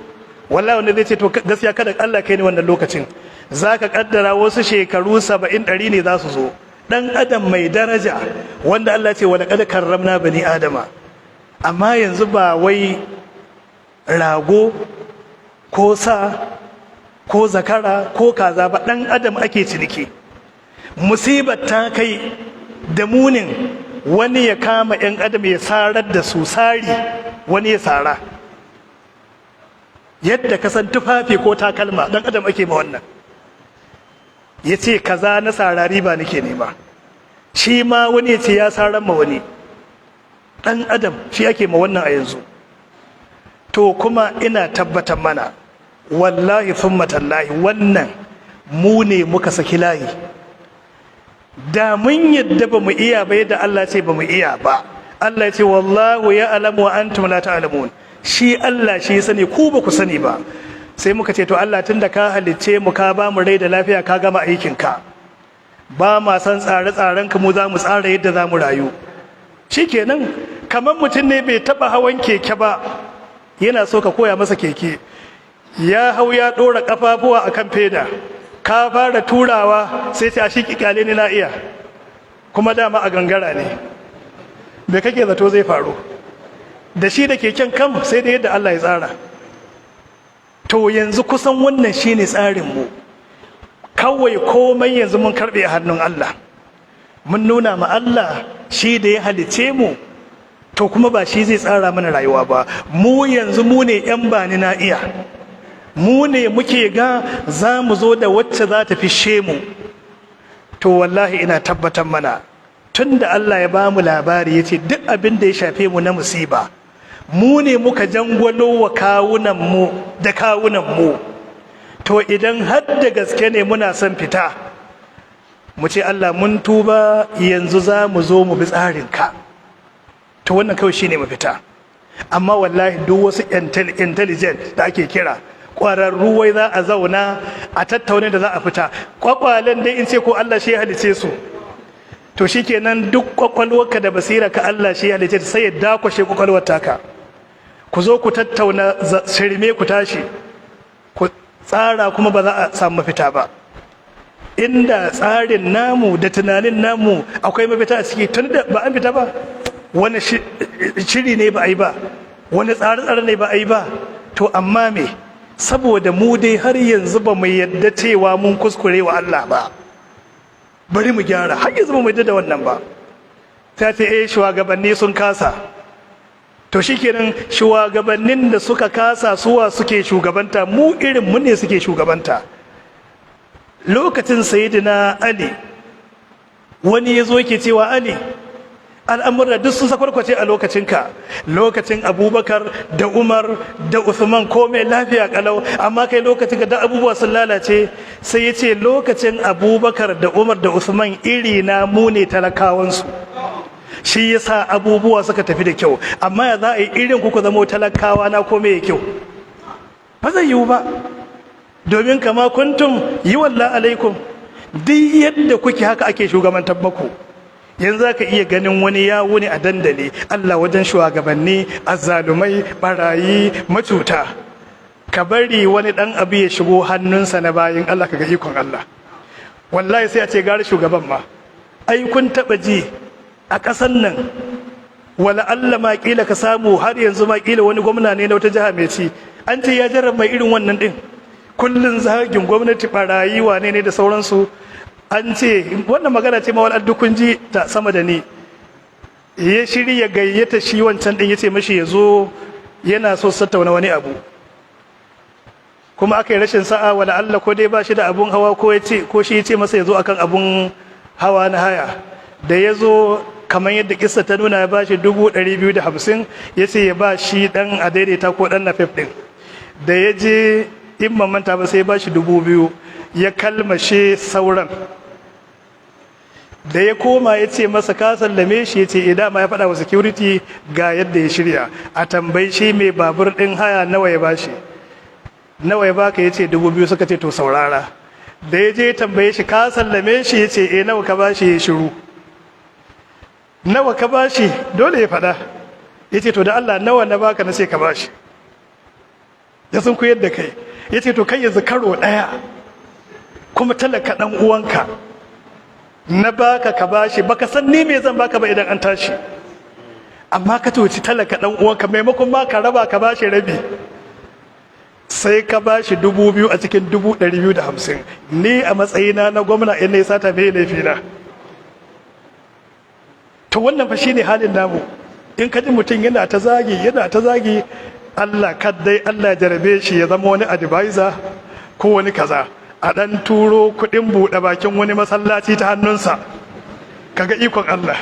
wallahi wanda zai ce to gaskiya kada Allah kai ni wannan lokacin. Za ka kaddara wasu shekaru 70, 100 ne za su zo. Ɗan adam mai daraja wanda Allah ce wa laqad karramna bani adama, amma yanzu ba wai rago ko sa ko zakara ko kaza ba, ɗan adam ake ciniki. Musibar ta kai da munin wani ya kama 'yan adam ya sarar da su sari, wani ya sara yadda ka san tufafi ko takalma. Ɗan adam ake ma wannan. Ya ce kaza na sarari ba nake nema, shi ma wani ya ce ya saran ma wani. Ɗan adam shi ake ma wannan a yanzu. To kuma ina tabbatar mana, wallahi thumma tallahi, wannan mu ne muka saki layi. Da mun yadda ba mu iya ba, yadda Allah ce ba mu iya ba. Allah ce wallahu ya alamu wa antum la ta'lamun. Shi Allah shi sani, ku ba ku sani ba. Sai muka ce to Allah, tunda ka halicce mu, ka ba mu rai da lafiya, ka gama aikin ka, ba ma san tsare-tsaren ka, mu za mu tsara yadda za mu rayu. Shikenan, kamar mutum ne bai taba hawan keke ba, yana so ka koya masa keke. Ya hau, ya dora kafafuwa akan feda, ka fara turawa, sai ta shi kikale ni na iya, kuma dama a gangara ne. Me kake zato zai faru da shi da keken kam? Sai da yadda Allah ya tsara. To yanzu kusan wannan shine tsarin mu. Kawai komai yanzu mun karbe a hannun Allah, mun nuna ma Allah shi da ya halice mu, to kuma ba shi zai tsara mana rayuwa ba. Mu yanzu mu ne yan bani na iya, mu ne muke ga za mu zo da wacce za ta fishe mu. To wallahi ina tabbatar mana, tun da Allah ya ba mu labari ya ce duk abin da ya shafe mu na musiba, mu ne muka jangwalo wa kawunan mu da kawunan mu. To idan har da gaske ne muna son fita, mu ce Allah mun tuba, yanzu za mu zo mu bi tsarinka. To wannan kawai shine mafita. Amma wallahi duk wasu intelligent da ake kira ƙwararru, wai za a zauna a tattaune da za a fita, kwakwalen dai in ce ko Allah shi ya halice su. To shikenan, duk kwakwalwarka da basira ka, Allah shi ya halice ta, sai ya dakwashe kwakwalwar taka. Ku zo ku tattauna shirme, ku tashi ku tsara, kuma ba za a samu mafita ba. Inda tsarin namu da tunanin namu akwai mafita a ciki, tun da ba an fita ba. Wani shiri ne ba a yi ba, wani tsare-tsare ne ba a yi ba. To amma me? Saboda mu dai har yanzu ba mu yadda cewa mun kuskure wa Allah ba, bari mu gyara. Har yanzu ba mu yadda da wannan ba. Ta ce eh, shugabanni sun kasa. To shikenan, shugabannin da suka kasa, suwa suke shugabanta? Mu irin mu ne suke shugabanta. Lokacin Sayyidina Ali, wani ya zo yake cewa, "Ali, al'amura duk sun sakwarkwace a lokacinka. Lokacin Abubakar da Umar da Uthman komai lafiya kalau, amma kai lokacin da abubuwa sun lalace." Sai ya ce, "Lokacin Abubakar da Umar da Uthman, iri na mu ne talakawansu, shi yasa abubuwa suka tafi da kyau. Amma ya za a yi irin kuku zamo talakawa na komai ya kyau? Ba zai yiwu ba, domin كما كنتم يولى عليكم. Duk yadda kuke, haka ake shugabantar maku. Yanzu za ka iya ganin wani ya wuni a dandali, Allah wajen shugabanni azzalumai, barayi, macuta. Ka bari wani dan abu ya shigo hannunsa na bayin Allah, ka ga ikon Allah. Wallahi sai a ce gari shugaban ma. Ai kun taba ji a ƙasan nan, wala Allah ma kila ka samu har yanzu ma kila wani gwamna ne na wata jiha mai ci, an ce ya jarraba mai irin wannan din, kullun zagin gwamnati, barayi, wane ne da sauransu. An ce wannan magana ce ma wal kun ji ta sama da ni. Ya shirya gayyata shi wancan din, yace mashi ya zo, yana so su tattauna wani abu. Kuma aka yi rashin sa'a, wala Allah ko dai ba shi da abun hawa, ko yace ko shi yace masa ya zo akan abun hawa na haya. Da ya zo, kamar yadda kissa ta nuna, ya ba shi 250,000, ya ce ya ba shi dan a daidaita ko dan NAPEP din. Da ya je, in ban manta ba, sai ya ba shi 2,000, ya kalmashe sauran. Da ya koma, ya ce masa, "Ka sallame shi?" Ya ce idan ma ya faɗa wa security ga yadda ya shirya, a tambayi shi mai babur ɗin haya nawa ya bashi. "Nawa ya baka?" Ya ce 2,000. Suka ce, "To saurara." Da ya je tambaye shi, "Ka sallame shi?" Ya ce, "Eh." "Nawa ka bashi?" Ya shiru. "Nawa ka bashi?" Dole ya faɗa. Ya ce, "To da Allah, nawa na baka na ce ka bashi?" Ya sun koyar da kai. Ya ce, "To kai yanzu karo ɗaya kuma talaka ɗan uwanka na baka ka bashi, baka san ni me zan baka ba idan an tashi, amma ka cuci talaka ɗan uwanka. Maimakon ma ka raba ka bashi rabi, sai ka bashi 2,000 a cikin 250,000. Ni a matsayina na gwamna, in na yi sata, mai laifina?" To wannan fa shine halin namu. In ka ji mutum yana ta zagi, yana ta zagi, Allah kaddai Allah ya jarabe shi ya zama wani advisor ko wani kaza, a dan turo kuɗin buɗe bakin wani masallaci ta hannunsa, kaga ikon Allah.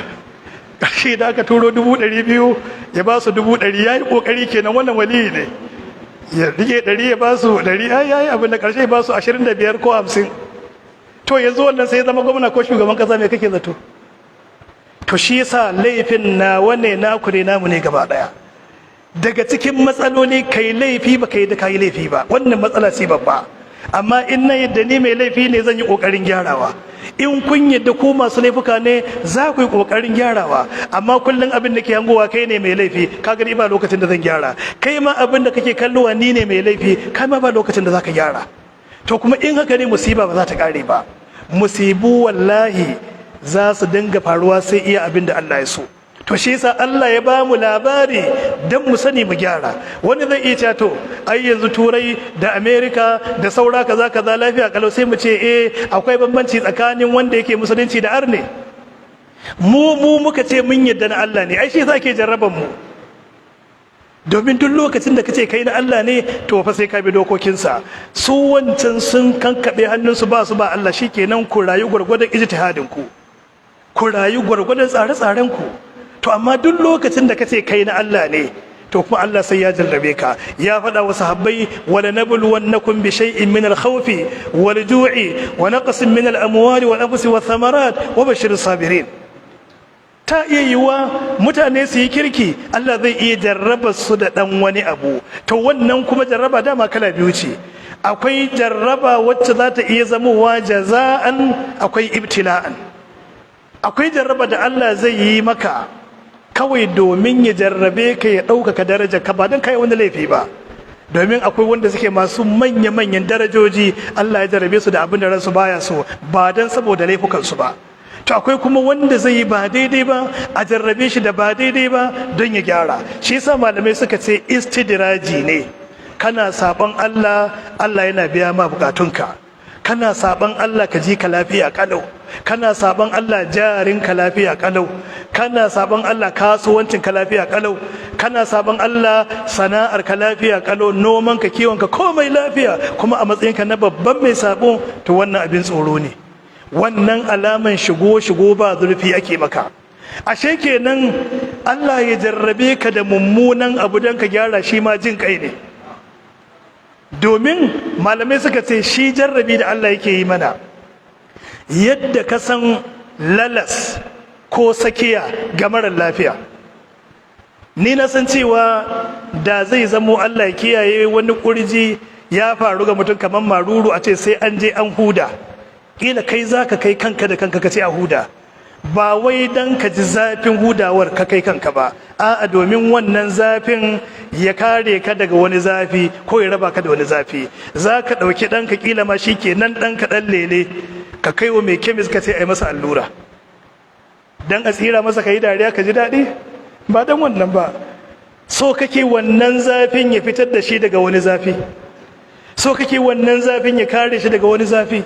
Ƙarshe da aka turo 200,000, ya ba su 100,000, ya yi ƙoƙari kenan, wannan waliyi ne. Ya rike 100, ya ba su 100, ai yayi abin da ƙarshe ba su 25 ko 50. To yanzu wannan sai ya zama gwamna ko shugaban kasa, me kake zato? To shi yasa laifin na wane, naku ne, namu ne gaba daya. Daga cikin matsaloli, kai laifi ba kai da kai laifi ba, wannan matsala ce babba. Amma in na yadda ni mai laifi ne, zan yi kokarin gyarawa. In kun yadda ku masu laifuka ne, za ku yi kokarin gyarawa. Amma kullum abin da ke hangowa, kai ne mai laifi, ka gani, ba lokacin da zan gyara. Kai ma abin da kake kallowa, ni ne mai laifi, kai ma ba lokacin da za ka gyara. To kuma in haka ne, musiba ba za ta kare ba. Musibu wallahi za su dinga faruwa sai iya abin da Allah ya so. To shi yasa Allah ya ba mu labari don mu sani, mu gyara. Wani zai iya cewa, "To ai yanzu Turai da America da saura kaza kaza lafiya kalau." Sai mu ce, "Eh, akwai bambanci tsakanin wanda yake musulunci da arne." Mu muka ce mun yadda na Allah ne, ai shi yasa ake jarraban mu. Domin duk lokacin da kace kai na Allah ne, to fa sai ka bi dokokinsa. Su wancan sun kankabe hannunsu, ba su ba Allah. Shikenan, ku rayu gwargwadon ijtihadin ku, ku rayu gwargwadon tsare-tsaren ku. To amma duk lokacin da kace kai na Allah ne, to kuma Allah sai ya jarrabe ka. Ya faɗa wa sahabbai, ولنبلونكم بشيء من الخوف والجوع ونقص من الأموال والأنفس والثمرات وبشر الصابرين. Ta iya yiwuwa mutane su yi kirki, Allah zai iya jarraba su da ɗan wani abu. To wannan kuma jarraba dama kala biyu ce: akwai jarraba wacce za ta iya zamowa جزاء, akwai ابتلاء. Akwai jarraba da Allah zai yi maka kawai domin ya jarrabe ka, ya ɗaukaka daraja ka, ba don kai wani laifi ba. Domin akwai wanda suke masu manya-manyan darajoji, Allah ya jarrabe su da abin da ransu baya so, ba don saboda laifukansu ba. To akwai kuma wanda zai yi ba daidai ba, a jarrabe shi da ba daidai ba don ya gyara. Shi yasa malamai suka ce istidiraji ne. Kana sabon Allah, Allah yana biya ma bukatunka. Kana saban Allah ka ji ka lafiya kalau, kana saban Allah jarin ka lafiya kalau, kana saban Allah kasuwancin ka lafiya kalau, kana saban Allah sana'ar ka lafiya kalau, noman ka, kiwon ka, komai lafiya, kuma a matsayin ka na babban mai sabo, to wannan abin tsoro ne. Wannan alaman shigo shigo ba zurfi ake maka. Ashe kenan Allah ya jarrabe ka da mummunan abu don ka gyara, shi ma jin kai ne. Domin malamai suka ce shi jarrabi da Allah yake yi mana, yadda ka san lalas ko sakiya ga marar lafiya. Ni na san cewa da zai zamo, Allah ya kiyaye, wani kurji ya faru ga mutum kamar maruru, a ce sai an je an huda, kila kai za ka kai kanka da kanka ka ce a huda, ba wai dan ka ji zafin hudawar ka kai kanka ba, a'a, domin wannan zafin ya kare ka daga wani zafi ko ya raba ka da wani zafi. Za ka ɗauki ɗanka, kila ma shi ke nan ɗanka ɗan lele, ka kai wa mai kemis ka ce a yi masa allura dan a tsira masa, ka yi dariya ka ji daɗi. Ba dan wannan ba, so kake wannan zafin ya fitar da shi daga wani zafi, so kake wannan zafin ya kare shi daga wani zafi.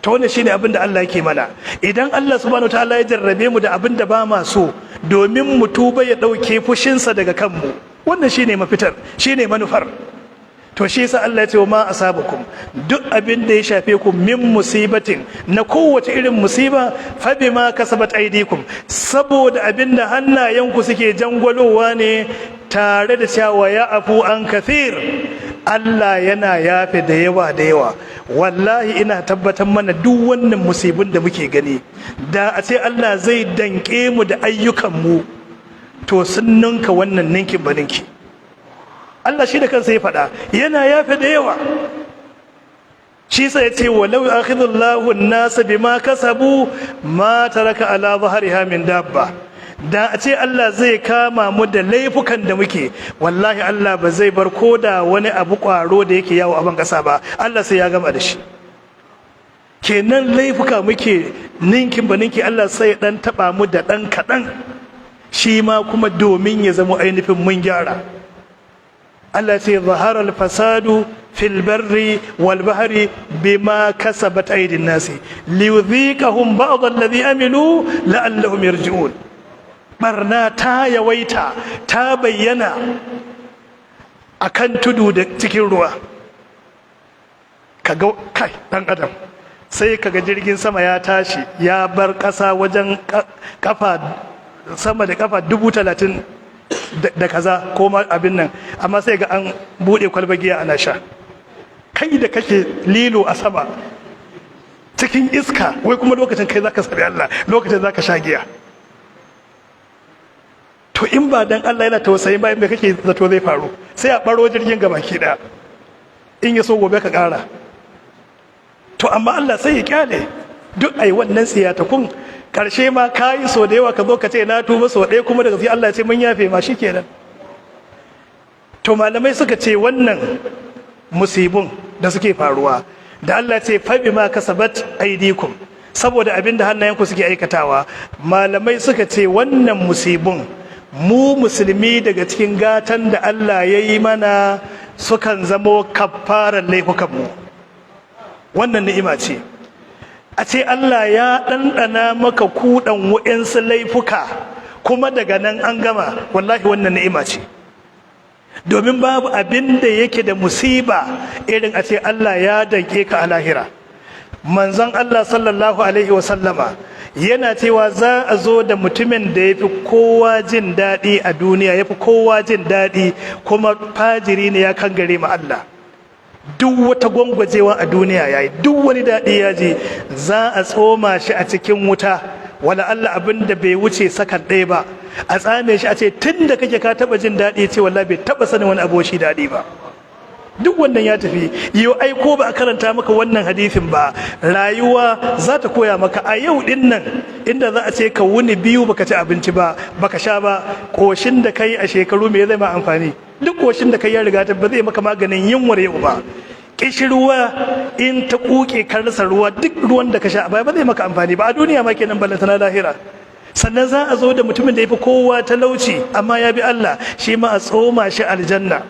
Ta wannan shine abin da Allah yake mana. Idan Allah subhanahu wataala ya jarrabe mu da abin da ba ma so, domin mu tuba ya dauke fushinsa daga kanmu, wannan shine mafitar, shine manufar. To shi yasa Allah ya ce ma asabakum, duk abin da ya shafe ku, min musibatin, na kowace irin musiba, fa bima kasabat aydikum, saboda abin da hannayenku suke jangwalowa ne, tare da cewa ya afu an kathir, Allah yana yafe da yawa da yawa. Wallahi ina tabbatar mana, duk wannan musibin da muke gani, da a ce Allah zai danke mu da ayyukanmu, to sun ninka wannan ninkin ba ninki. Allah shi da kansa ya faɗa yana yafe da yawa. Shi sai ya ce walau akhidullahu an-nasa bima kasabu ma taraka ala dhahriha min dabba. Da a ce Allah zai kama mu da laifukan da muke, wallahi Allah ba zai bar koda wani abu kwaro da yake yawo a ban kasa ba, Allah sai ya gama da shi. Kenan laifuka muke ninkin ba ninki, Allah sai dan taba mu da dan kadan, shi ma kuma domin ya zama ainihin mun gyara. Allah ce zahara al-fasadu fil barri wal bahri bima kasabat aydin nasi liyudhiqahum ba'd alladhi amilu la'allahum yarji'un. Barna ta yawaita, ta bayyana akan tudu da cikin ruwa. Kaga kai dan adam, sai kaga jirgin sama ya tashi ya bar ƙasa wajen kafa sama da kafa 30,000 da kaza ko ma abin nan, amma sai ga an bude kwalba giya ana sha. Kai da kake lilo a sama cikin iska, wai kuma lokacin kai zaka sabi Allah, lokacin zaka sha giya. To in ba dan Allah yana tausayin bayan, me kake zato zai faru? Sai a baro jirgin gabaki daya, in ya so gobe ka kara. To amma Allah sai ya kyale duk ai wannan tsiyatakun. Karshe ma kayi so da yawa, ka zo ka ce na tuba so ɗaya, kuma daga sai Allah ya ce mun yafe ma, shikenan. To malamai suka ce wannan musibun da suke faruwa da Allah ce fa bima kasabat aidikum, saboda abin da hannayenku suke aikatawa, malamai suka ce wannan musibun, mu musulmi daga cikin gatan da Allah ya yi mana, sukan zamo kafaran laifukanmu. Wannan ni'ima ce a ce Allah ya ɗanɗana maka kuɗan wa'insu laifuka, kuma daga nan an gama. Wallahi wannan ni'ima ce, domin babu abin da yake da musiba irin a ce Allah ya danke ka a lahira. Manzon Allah sallallahu alaihi wasallama yana cewa za a zo da mutumin da ya fi kowa jin daɗi a duniya, ya fi kowa jin daɗi, kuma fajiri ne, ya kangare ma Allah. Duk wata gwangwajewa a duniya ya yi, duk wani daɗi ya ji. Za a tsoma shi a cikin wuta, wala Allah abin da bai wuce sakan ɗaya ba, a tsame shi, a ce tun da kake ka taɓa jin daɗi? Ce wallahi bai taɓa sanin wani abu shi daɗi ba. Duk wannan ya tafi. Yau ai ko ba a karanta maka wannan hadisin ba, rayuwa za ta koya maka. A yau din nan, inda za a ce ka wuni 2 baka ci abinci ba, baka sha ba, koshin da kai a shekaru me zai ma amfani? Duk koshin da kai ya riga ta ba zai maka maganin yunwar yau ba. Kishirwa in ta kuke, ka rasa ruwa, duk ruwan da ka sha a baya ba zai maka amfani ba. A duniya ma kenan, ballantana lahira. Sannan za a zo da mutumin da ya fi kowa talauci, amma ya bi Allah, shi ma a tsoma shi aljanna.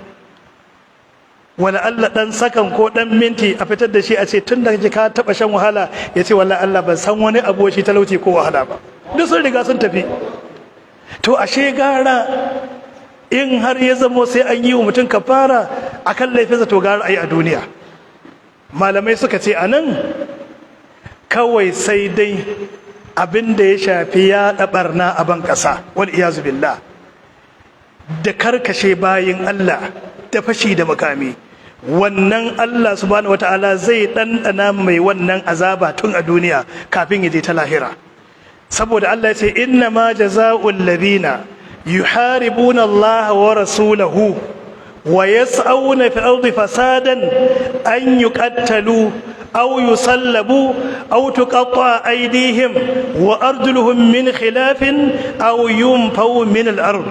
Wala Allah dan sakan ko dan minti a fitar da shi, a ce tun da kake ka taba shan wahala, ya ce wallahi Allah ban san wani abu shi talauci ko wahala ba, duk sun riga sun tafi. To ashe gara in har ya zamo sai an yi wa mutum kafara akan laifinsa, to gara ayi a duniya. Malamai suka ce anan kawai sai dai abin da ya shafi ya barna a ban ƙasa, wal iyazu billah, da karkashe bayin Allah, da fashi da makami, wannan Allah subhanahu wataala zai ɗanɗana mai wannan azaba tun a duniya kafin ya je ta lahira. Saboda Allah ya ce inna ma jaza'ul ladina yuharibuna Allah wa rasulahu wa yas'auna fil ardi fasadan an yuqattalu aw yusallabu aw tuqatta aydihim wa arjuluhum min khilafin aw yunfaw min al ard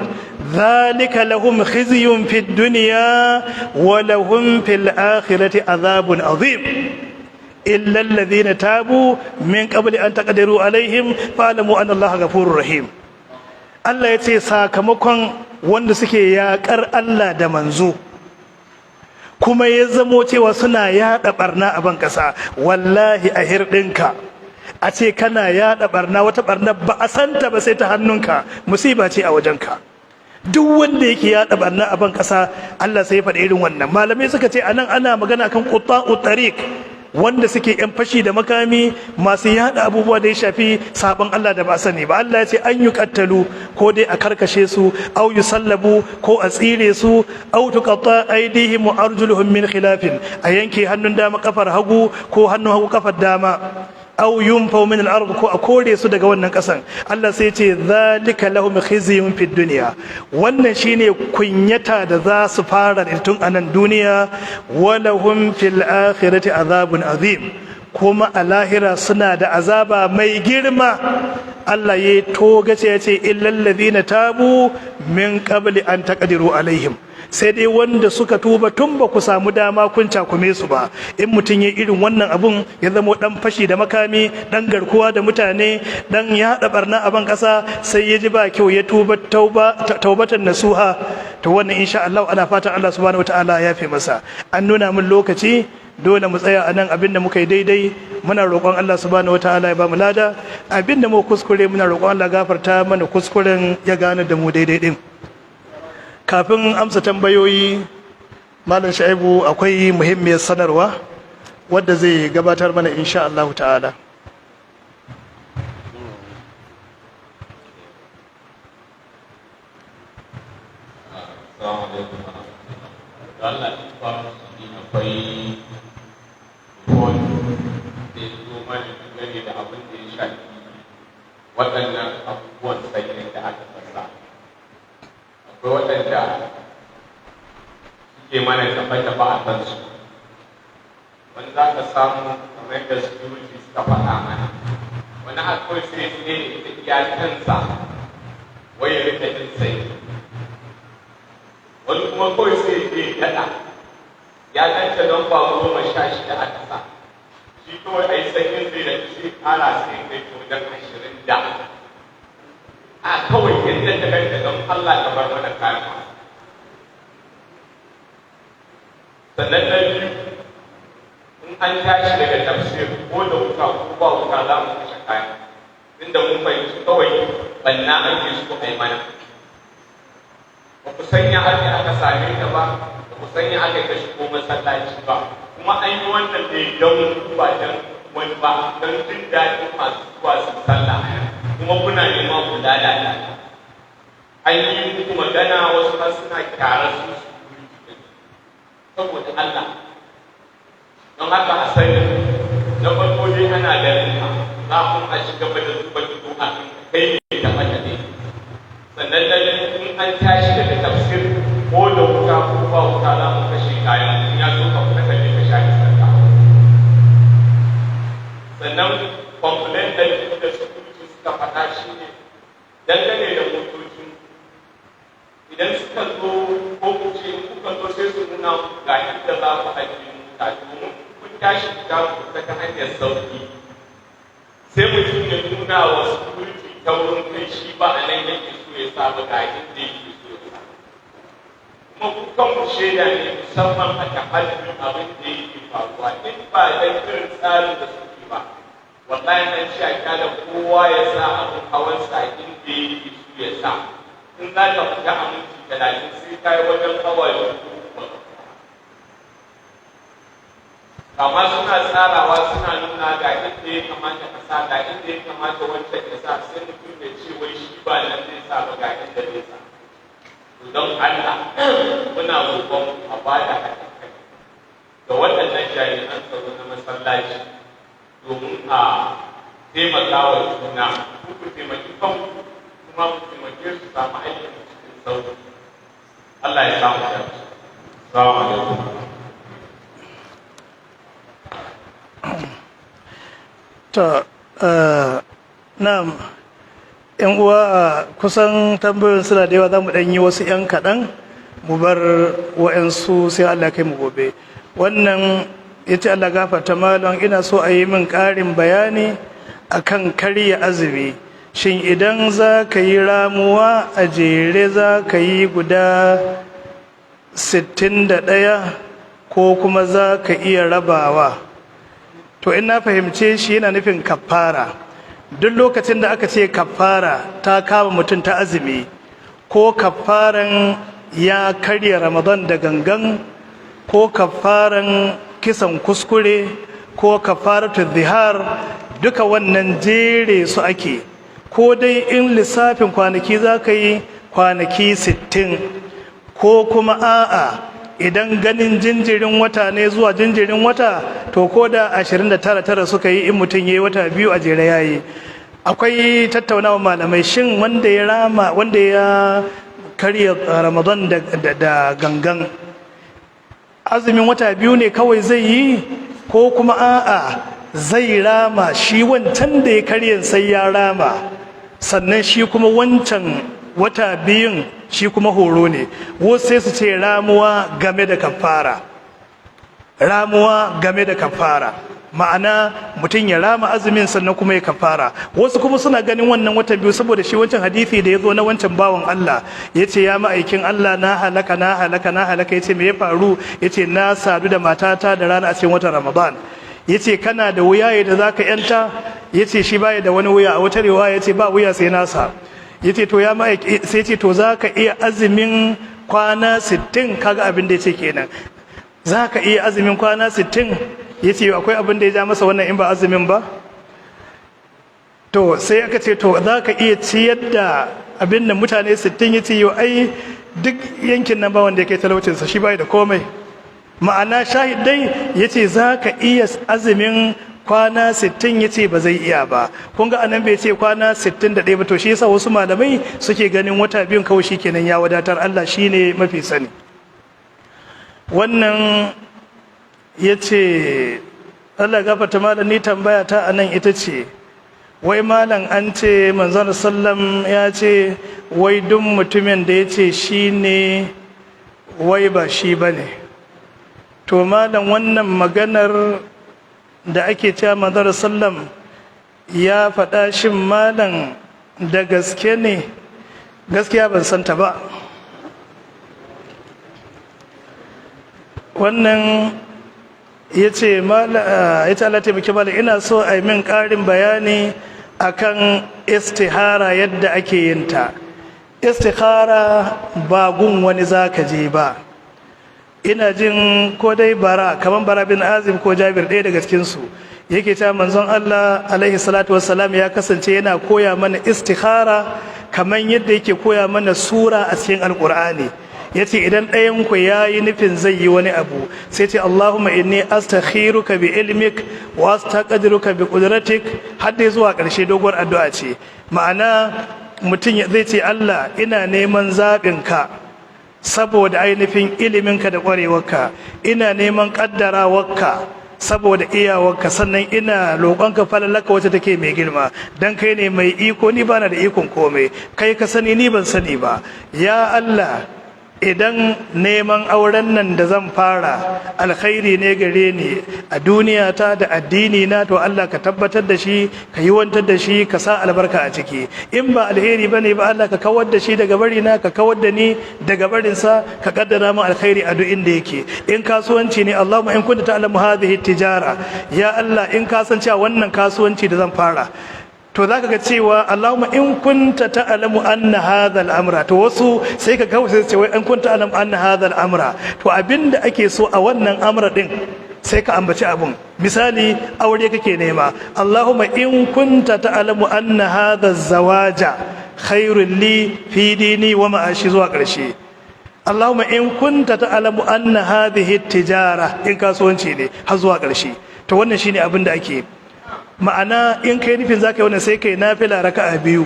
ذلك لهم خزي في الدنيا ولهم في الآخرة عذاب عظيم إلا الذين تابوا من قبل أن تقدروا عليهم فاعلموا أن الله غفور رحيم. Allah ya ce sakamakon wanda suke yaƙar Allah da manzo, kuma ya zamo cewa suna yaɗa ɓarna a ban ƙasa. Wallahi a hirɗinka a ce kana yaɗa ɓarna, wata ɓarna ba a santa ba sai ta hannunka, musiba ce a wajenka. Duk wanda yake yaɗa barna a ban ƙasa, Allah sai ya faɗi irin wannan. Malamai suka ce anan ana magana kan qutta'u tariq, wanda suke yan fashi da makami, masu yaɗa abubuwa da ya shafi sabon Allah da ba sani ba. Allah ya ce an yi kattalu, ko dai a karkashe su, au yusallabu, ko a tsire su, au tuqatta aydihim wa arjuluhum min khilafin, a yanke hannun dama kafar hagu, ko hannun hagu kafar dama, aw yunfaw min al-ard, ko a kore su daga wannan kasan. Allah sai ce zalika lahum khizyun fid dunya, wannan shine kunyata da za su fara tun anan duniya, wa lahum fil akhirati azabun azim, kuma a lahira suna da azaba mai girma. Allah ya togace ya ce illal ladina tabu min qabli an taqdiru alaihim, sai dai wanda suka tuba tun ba ku samu dama kun cakume su ba. In mutum ya irin wannan abun, ya zama dan fashi da makami, dan garkuwa da mutane, dan yaɗa barna a ban ƙasa, sai ya ji ba kyau ya tuba tauba taubatan nasuha, to wannan insha Allah ana fatan Allah subhanahu wataala ya fi masa. An nuna min lokaci, dole mu tsaya a nan. Abin da muka yi daidai, muna roƙon Allah subhanahu wataala ya ba mu lada. Abin da mu kuskure, muna roƙon Allah gafarta mana kuskuren, ya gane da mu daidai din. Kafin amsa tambayoyi, Malam Sha'ibu akwai muhimmiyar sanarwa wadda zai gabatar mana insha Allah ta'ala. Assalamu alaikum. Allah ba akwai report da ya zo mana dangane da abin da ya shafi waɗannan abubuwan sanyin da aka sassa. Akwai waɗanda suke mana tafa-tafa a kansu. Wani za ka samu kamar yadda security suka faɗa mana. Wani akwai sai sai da ita iya kansa wai ya rika jin sanyi. Wani kuma kawai sai je daɗa ya ganta don ba 16 aka sa shi, kawai a yi sanyin zai da sai ƙara sai kai ta wajen 20 da a kawai yadda ta ganta, don Allah ka bar mana kayan wasa. Sannan na biyu, in an tashi daga tafsir, ko da wuta ko ba wuta, za mu kashe kayan, inda mun fahimci kawai banna ake so a yi mana. Ba ku sanya aka aka same ta ba, ba ku sanya aka ta shigo masallaci ba, kuma an yi wannan ne don ba don wani ba, don jin daɗin masu zuwa su sallah, kuma kuna nema ku lalata ta. An yi muku magana, wasu har suna kyarar su saboda Allah. Don haka a sani, na farko dai ana ganin ka, za kuma a ci gaba da zuba ido a kan kai ne da mata ne. Sannan na biyu, in an tashi daga tafsir, ko da wuta ko ba wuta, za mu kashe kayan, in ya so ka fita ka je ka sha iskarka. Sannan complaint da biyu da security suka faɗa shi ne dangane da motocin. Idan suka zo, ko ku ce in kuka zo, sai su nuna ga inda za ku ajiye mota domin kun tashi fita ku fita ta hanyar sauki. Sai mutum ya nuna wa security ta wurin kai, shi ba a nan yake so ya sa ba, ga inda yake so ya sa. Kuma ku kanku shaida ne, musamman a tahajjud, abin da yake faruwa. In ba dan irin tsarin da suke ba, wallahi an ce a kyale kowa ya sa abin hawansa inda yake so ya sa. In za ka fita a minti 30, sai ka yi wajen awa 2. Amma suna tsarawa, suna nuna ga inda ya kamata ka sa, ga inda ya kamata wancan ya sa, sai mutum ya ce wai shi ba nan zai sa ba, ga inda zai sa. To, don Allah muna roƙon a ba da haɗin kai ga waɗannan jami'an tsaro na masallaci domin a taimaka wa juna. Ku taimaki kanku, kuma ku taimake su samu aikin cikin sauƙi. Allah ya samu dace. Assalamu alaikum. Ta na'am, yan uwa, kusan tambayoyin suna da yawa. Za mu ɗan yi wasu 'yan kaɗan, mu bar wa'yansu sai Allah kai mu gobe. Wannan ya ce, "Allah gafarta malam, ina so a yi min ƙarin bayani akan karya azumi. Shin idan za ka yi ramuwa a jere, za ka yi guda 61 ko kuma za ka iya rabawa?" To, in na fahimce shi, yana nufin kafara. Duk lokacin da aka ce kafara ta kama mutum ta azumi, ko kafaran ya karya Ramadan da gangan, ko kafaran kisan kuskure, ko kafaratu zihar, duka wannan jere su ake. Ko dai in lissafin kwanaki za ka yi kwanaki 60, ko kuma a'a, idan ganin jinjirin wata ne zuwa jinjirin wata, to ko da 29 tara suka yi, in mutum ya yi wata 2 a jere, yayi. Akwai tattaunawa malamai, shin wanda ya rama, wanda ya karya Ramadan da gangan, azumin wata 2 ne kawai zai yi, ko kuma a'a, zai rama shi wancan da ya karya sai ya rama, sannan shi kuma wancan wata 2n shi kuma horo ne? Wasu sai su ce ramuwa game da kafara, ramuwa game da kafara, ma'ana mutum ya rama azumin sannan kuma ya kafara. Wasu kuma suna ganin wannan watan 2, saboda shi wancan hadisi da ya zo na wancan bawan Allah, ya ce, "Ya ma'aikin Allah, na halaka, na halaka, na halaka." Ya ce, "Me ya faru?" Ya ce, "Na sadu da matata da rana a cikin watan Ramadan." Ya ce, "Kana da wuya da za ka yanta?" Ya ce shi baya da wani wuya. A wata riwaya ya ce ba wuya sai nasa. Ya ce, "To ya ma'aiki," sai ce, "To za ka iya azumin kwana 60?" Kaga abin da ya ce kenan, "Za ka iya azumin kwana 60?" Ya ce akwai abin da ya ja masa wannan in ba azumin ba? To sai aka ce, "To za ka iya ciyar da abin da mutane 60?" Ya ce, "Yau ai duk yankin nan ba wanda ya kai talaucinsa, shi bai da komai." Ma'ana shahidai, ya ce, "Za ka iya azumin kwana 60?" Ya ce ba zai iya ba. Kun ga anan bai ce kwana 61 ba. To shi yasa wasu malamai suke ganin wata 2n kawai shikenan ya wadatar. Allah shine mafi sani. Wannan ya ce, "Allah gafarta malam, ni tambaya ta anan ita ce, wai malam, an ce manzon sallam ya ce wai duk mutumin da ya ce shi ne, wai ba shi ba ne. To malam, wannan maganar da ake cewa manzon sallam ya faɗa, shin malam da gaske ne?" Gaskiya ban santa ba. Wannan ya ce, ya ce, "Allah taimaki malam, ina so a yi min ƙarin bayani akan istihara, yadda ake yin ta." Istihara ba gun wani zaka je ba. Ina jin ko dai Bara, kamar Bara bin Azib ko Jabir, ɗaya daga cikinsu yake ta manzon Allah alaihi salatu wassalam ya kasance yana koya mana istihara kamar yadda yake koya mana sura a cikin Alkur'ani. Ya ce idan ɗayan ku ya yi nufin zai yi wani abu, sai ce, "Allahumma inni astakhiruka bi ilmik wa astaqdiruka bi qudratik," har dai zuwa ƙarshe, doguwar addu'a ce. Ma'ana mutum zai ce, "Allah, ina neman zaɓin ka saboda ainihin iliminka da ƙwarewarka, ina neman ƙaddarawarka saboda iyawarka, sannan ina roƙonka falalaka wacce take mai girma, dan kai ne mai iko, ni bana da ikon komai, kai ka sani, ni ban sani ba. Ya Allah, Idan neman auren nan da zan fara alkhairi ne gare ni a duniya ta da addini na, to Allah ka tabbatar da shi, ka yiwantar da shi, ka sa albarka a ciki. In ba alheri bane ba, Allah ka kawar da shi daga bari na, ka kawar da ni daga barin sa, ka kaddara min alkhairi a duk inda yake. In kasuwanci ne, Allahumma in kunta ta'lamu hadhihi tijara, ya Allah, in ka san cewa wannan kasuwanci da zan fara, to za ka ga cewa Allahumma in kunta ta'lamu anna hadha al-amra. To wasu sai ka kawo sai ce wai in kunta ta'lamu anna hadha al-amra. To abinda ake so a wannan amra din, sai ka ambaci abun. Misali, aure kake nema, Allahumma in kunta ta'lamu anna hadha zawaja khairul li fi dini wa ma'ashi, zuwa ƙarshe. Allahumma in kunta ta'lamu anna hadhihi tijara, in kasuwanci ne, har zuwa ƙarshe. To wannan shine abin da ake. Ma'ana, in kai nufin zaka yi wannan, sai kai nafila raka'a biyu.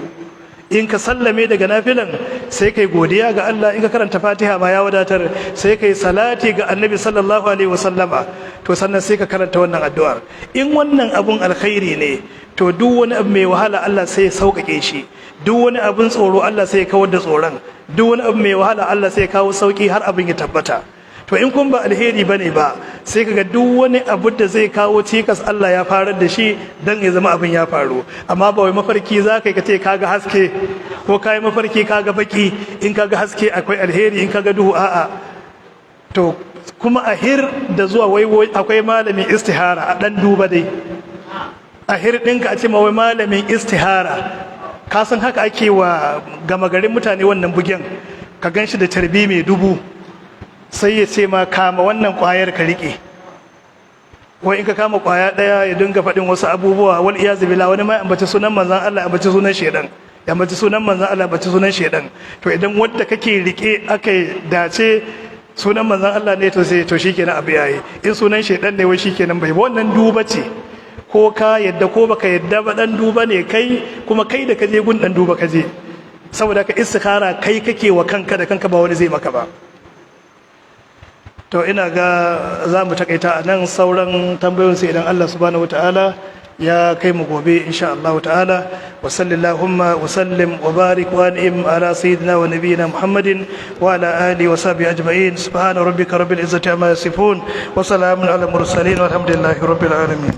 In ka sallame daga nafilan, sai kai godiya ga Allah. In ka karanta Fatiha ma ya wadatar. Sai kai salati ga Annabi sallallahu alaihi wasallama. To sannan sai ka karanta wannan addu'ar. In wannan abun alkhairi ne, to duk wani abu mai wahala Allah sai ya sauƙaƙe shi, duk wani abun tsoro Allah sai ya kawar da tsoron, duk wani abu mai wahala Allah sai ya kawo sauki har abin ya tabbata. To in kun ba alheri bane ba, sai kaga duk wani abu da zai kawo cikas Allah ya farar da shi dan ya zama abin ya faru. Amma ba wai mafarki za ka yi ka ce kaga haske, ko kayi mafarki kaga baki, in kaga haske akwai alheri, in kaga duhu a'a. To kuma ahir da zuwa wai akwai malamin istihara, a dan duba dai, ahir ɗinka a ce ma wai malamin istihara. Ka san haka ake wa gama garin mutane wannan bugen. Ka gan shi da carbi mai dubu, sai ya ce ma kama wannan kwayar ka riƙe. Wai in ka kama kwaya ɗaya, ya dinga faɗin wasu abubuwa, wal iyazu billah, wani ma ambaci sunan manzon Allah, ambaci sunan shedan, ya ambaci sunan manzon Allah, ambaci sunan shedan. To idan wanda kake rike aka dace sunan manzon Allah ne, to sai to shikenan abu yayi. In sunan shedan ne, wai shikenan bai. Wannan duba ce, ko ka yadda ko baka yadda ba, dan duba ne kai. Kuma kai da kaje gun dan duba kaje. Saboda ka istikhara kai kake wa kanka da kanka, ba wani zai maka ba. To ina ga za mu takaita a nan. Sauran tambayoyin sai idan Allah subhanahu wataala ya kai mu gobe insha Allah ta'ala. Wa sallallahu wa sallim wa barik wa an'im ala sayyidina wa nabiyyina Muhammadin wa ala alihi wa sahbihi ajma'in. Subhana rabbika rabbil izzati amma yasifun wa salamun ala mursalin, walhamdulillahi rabbil alamin.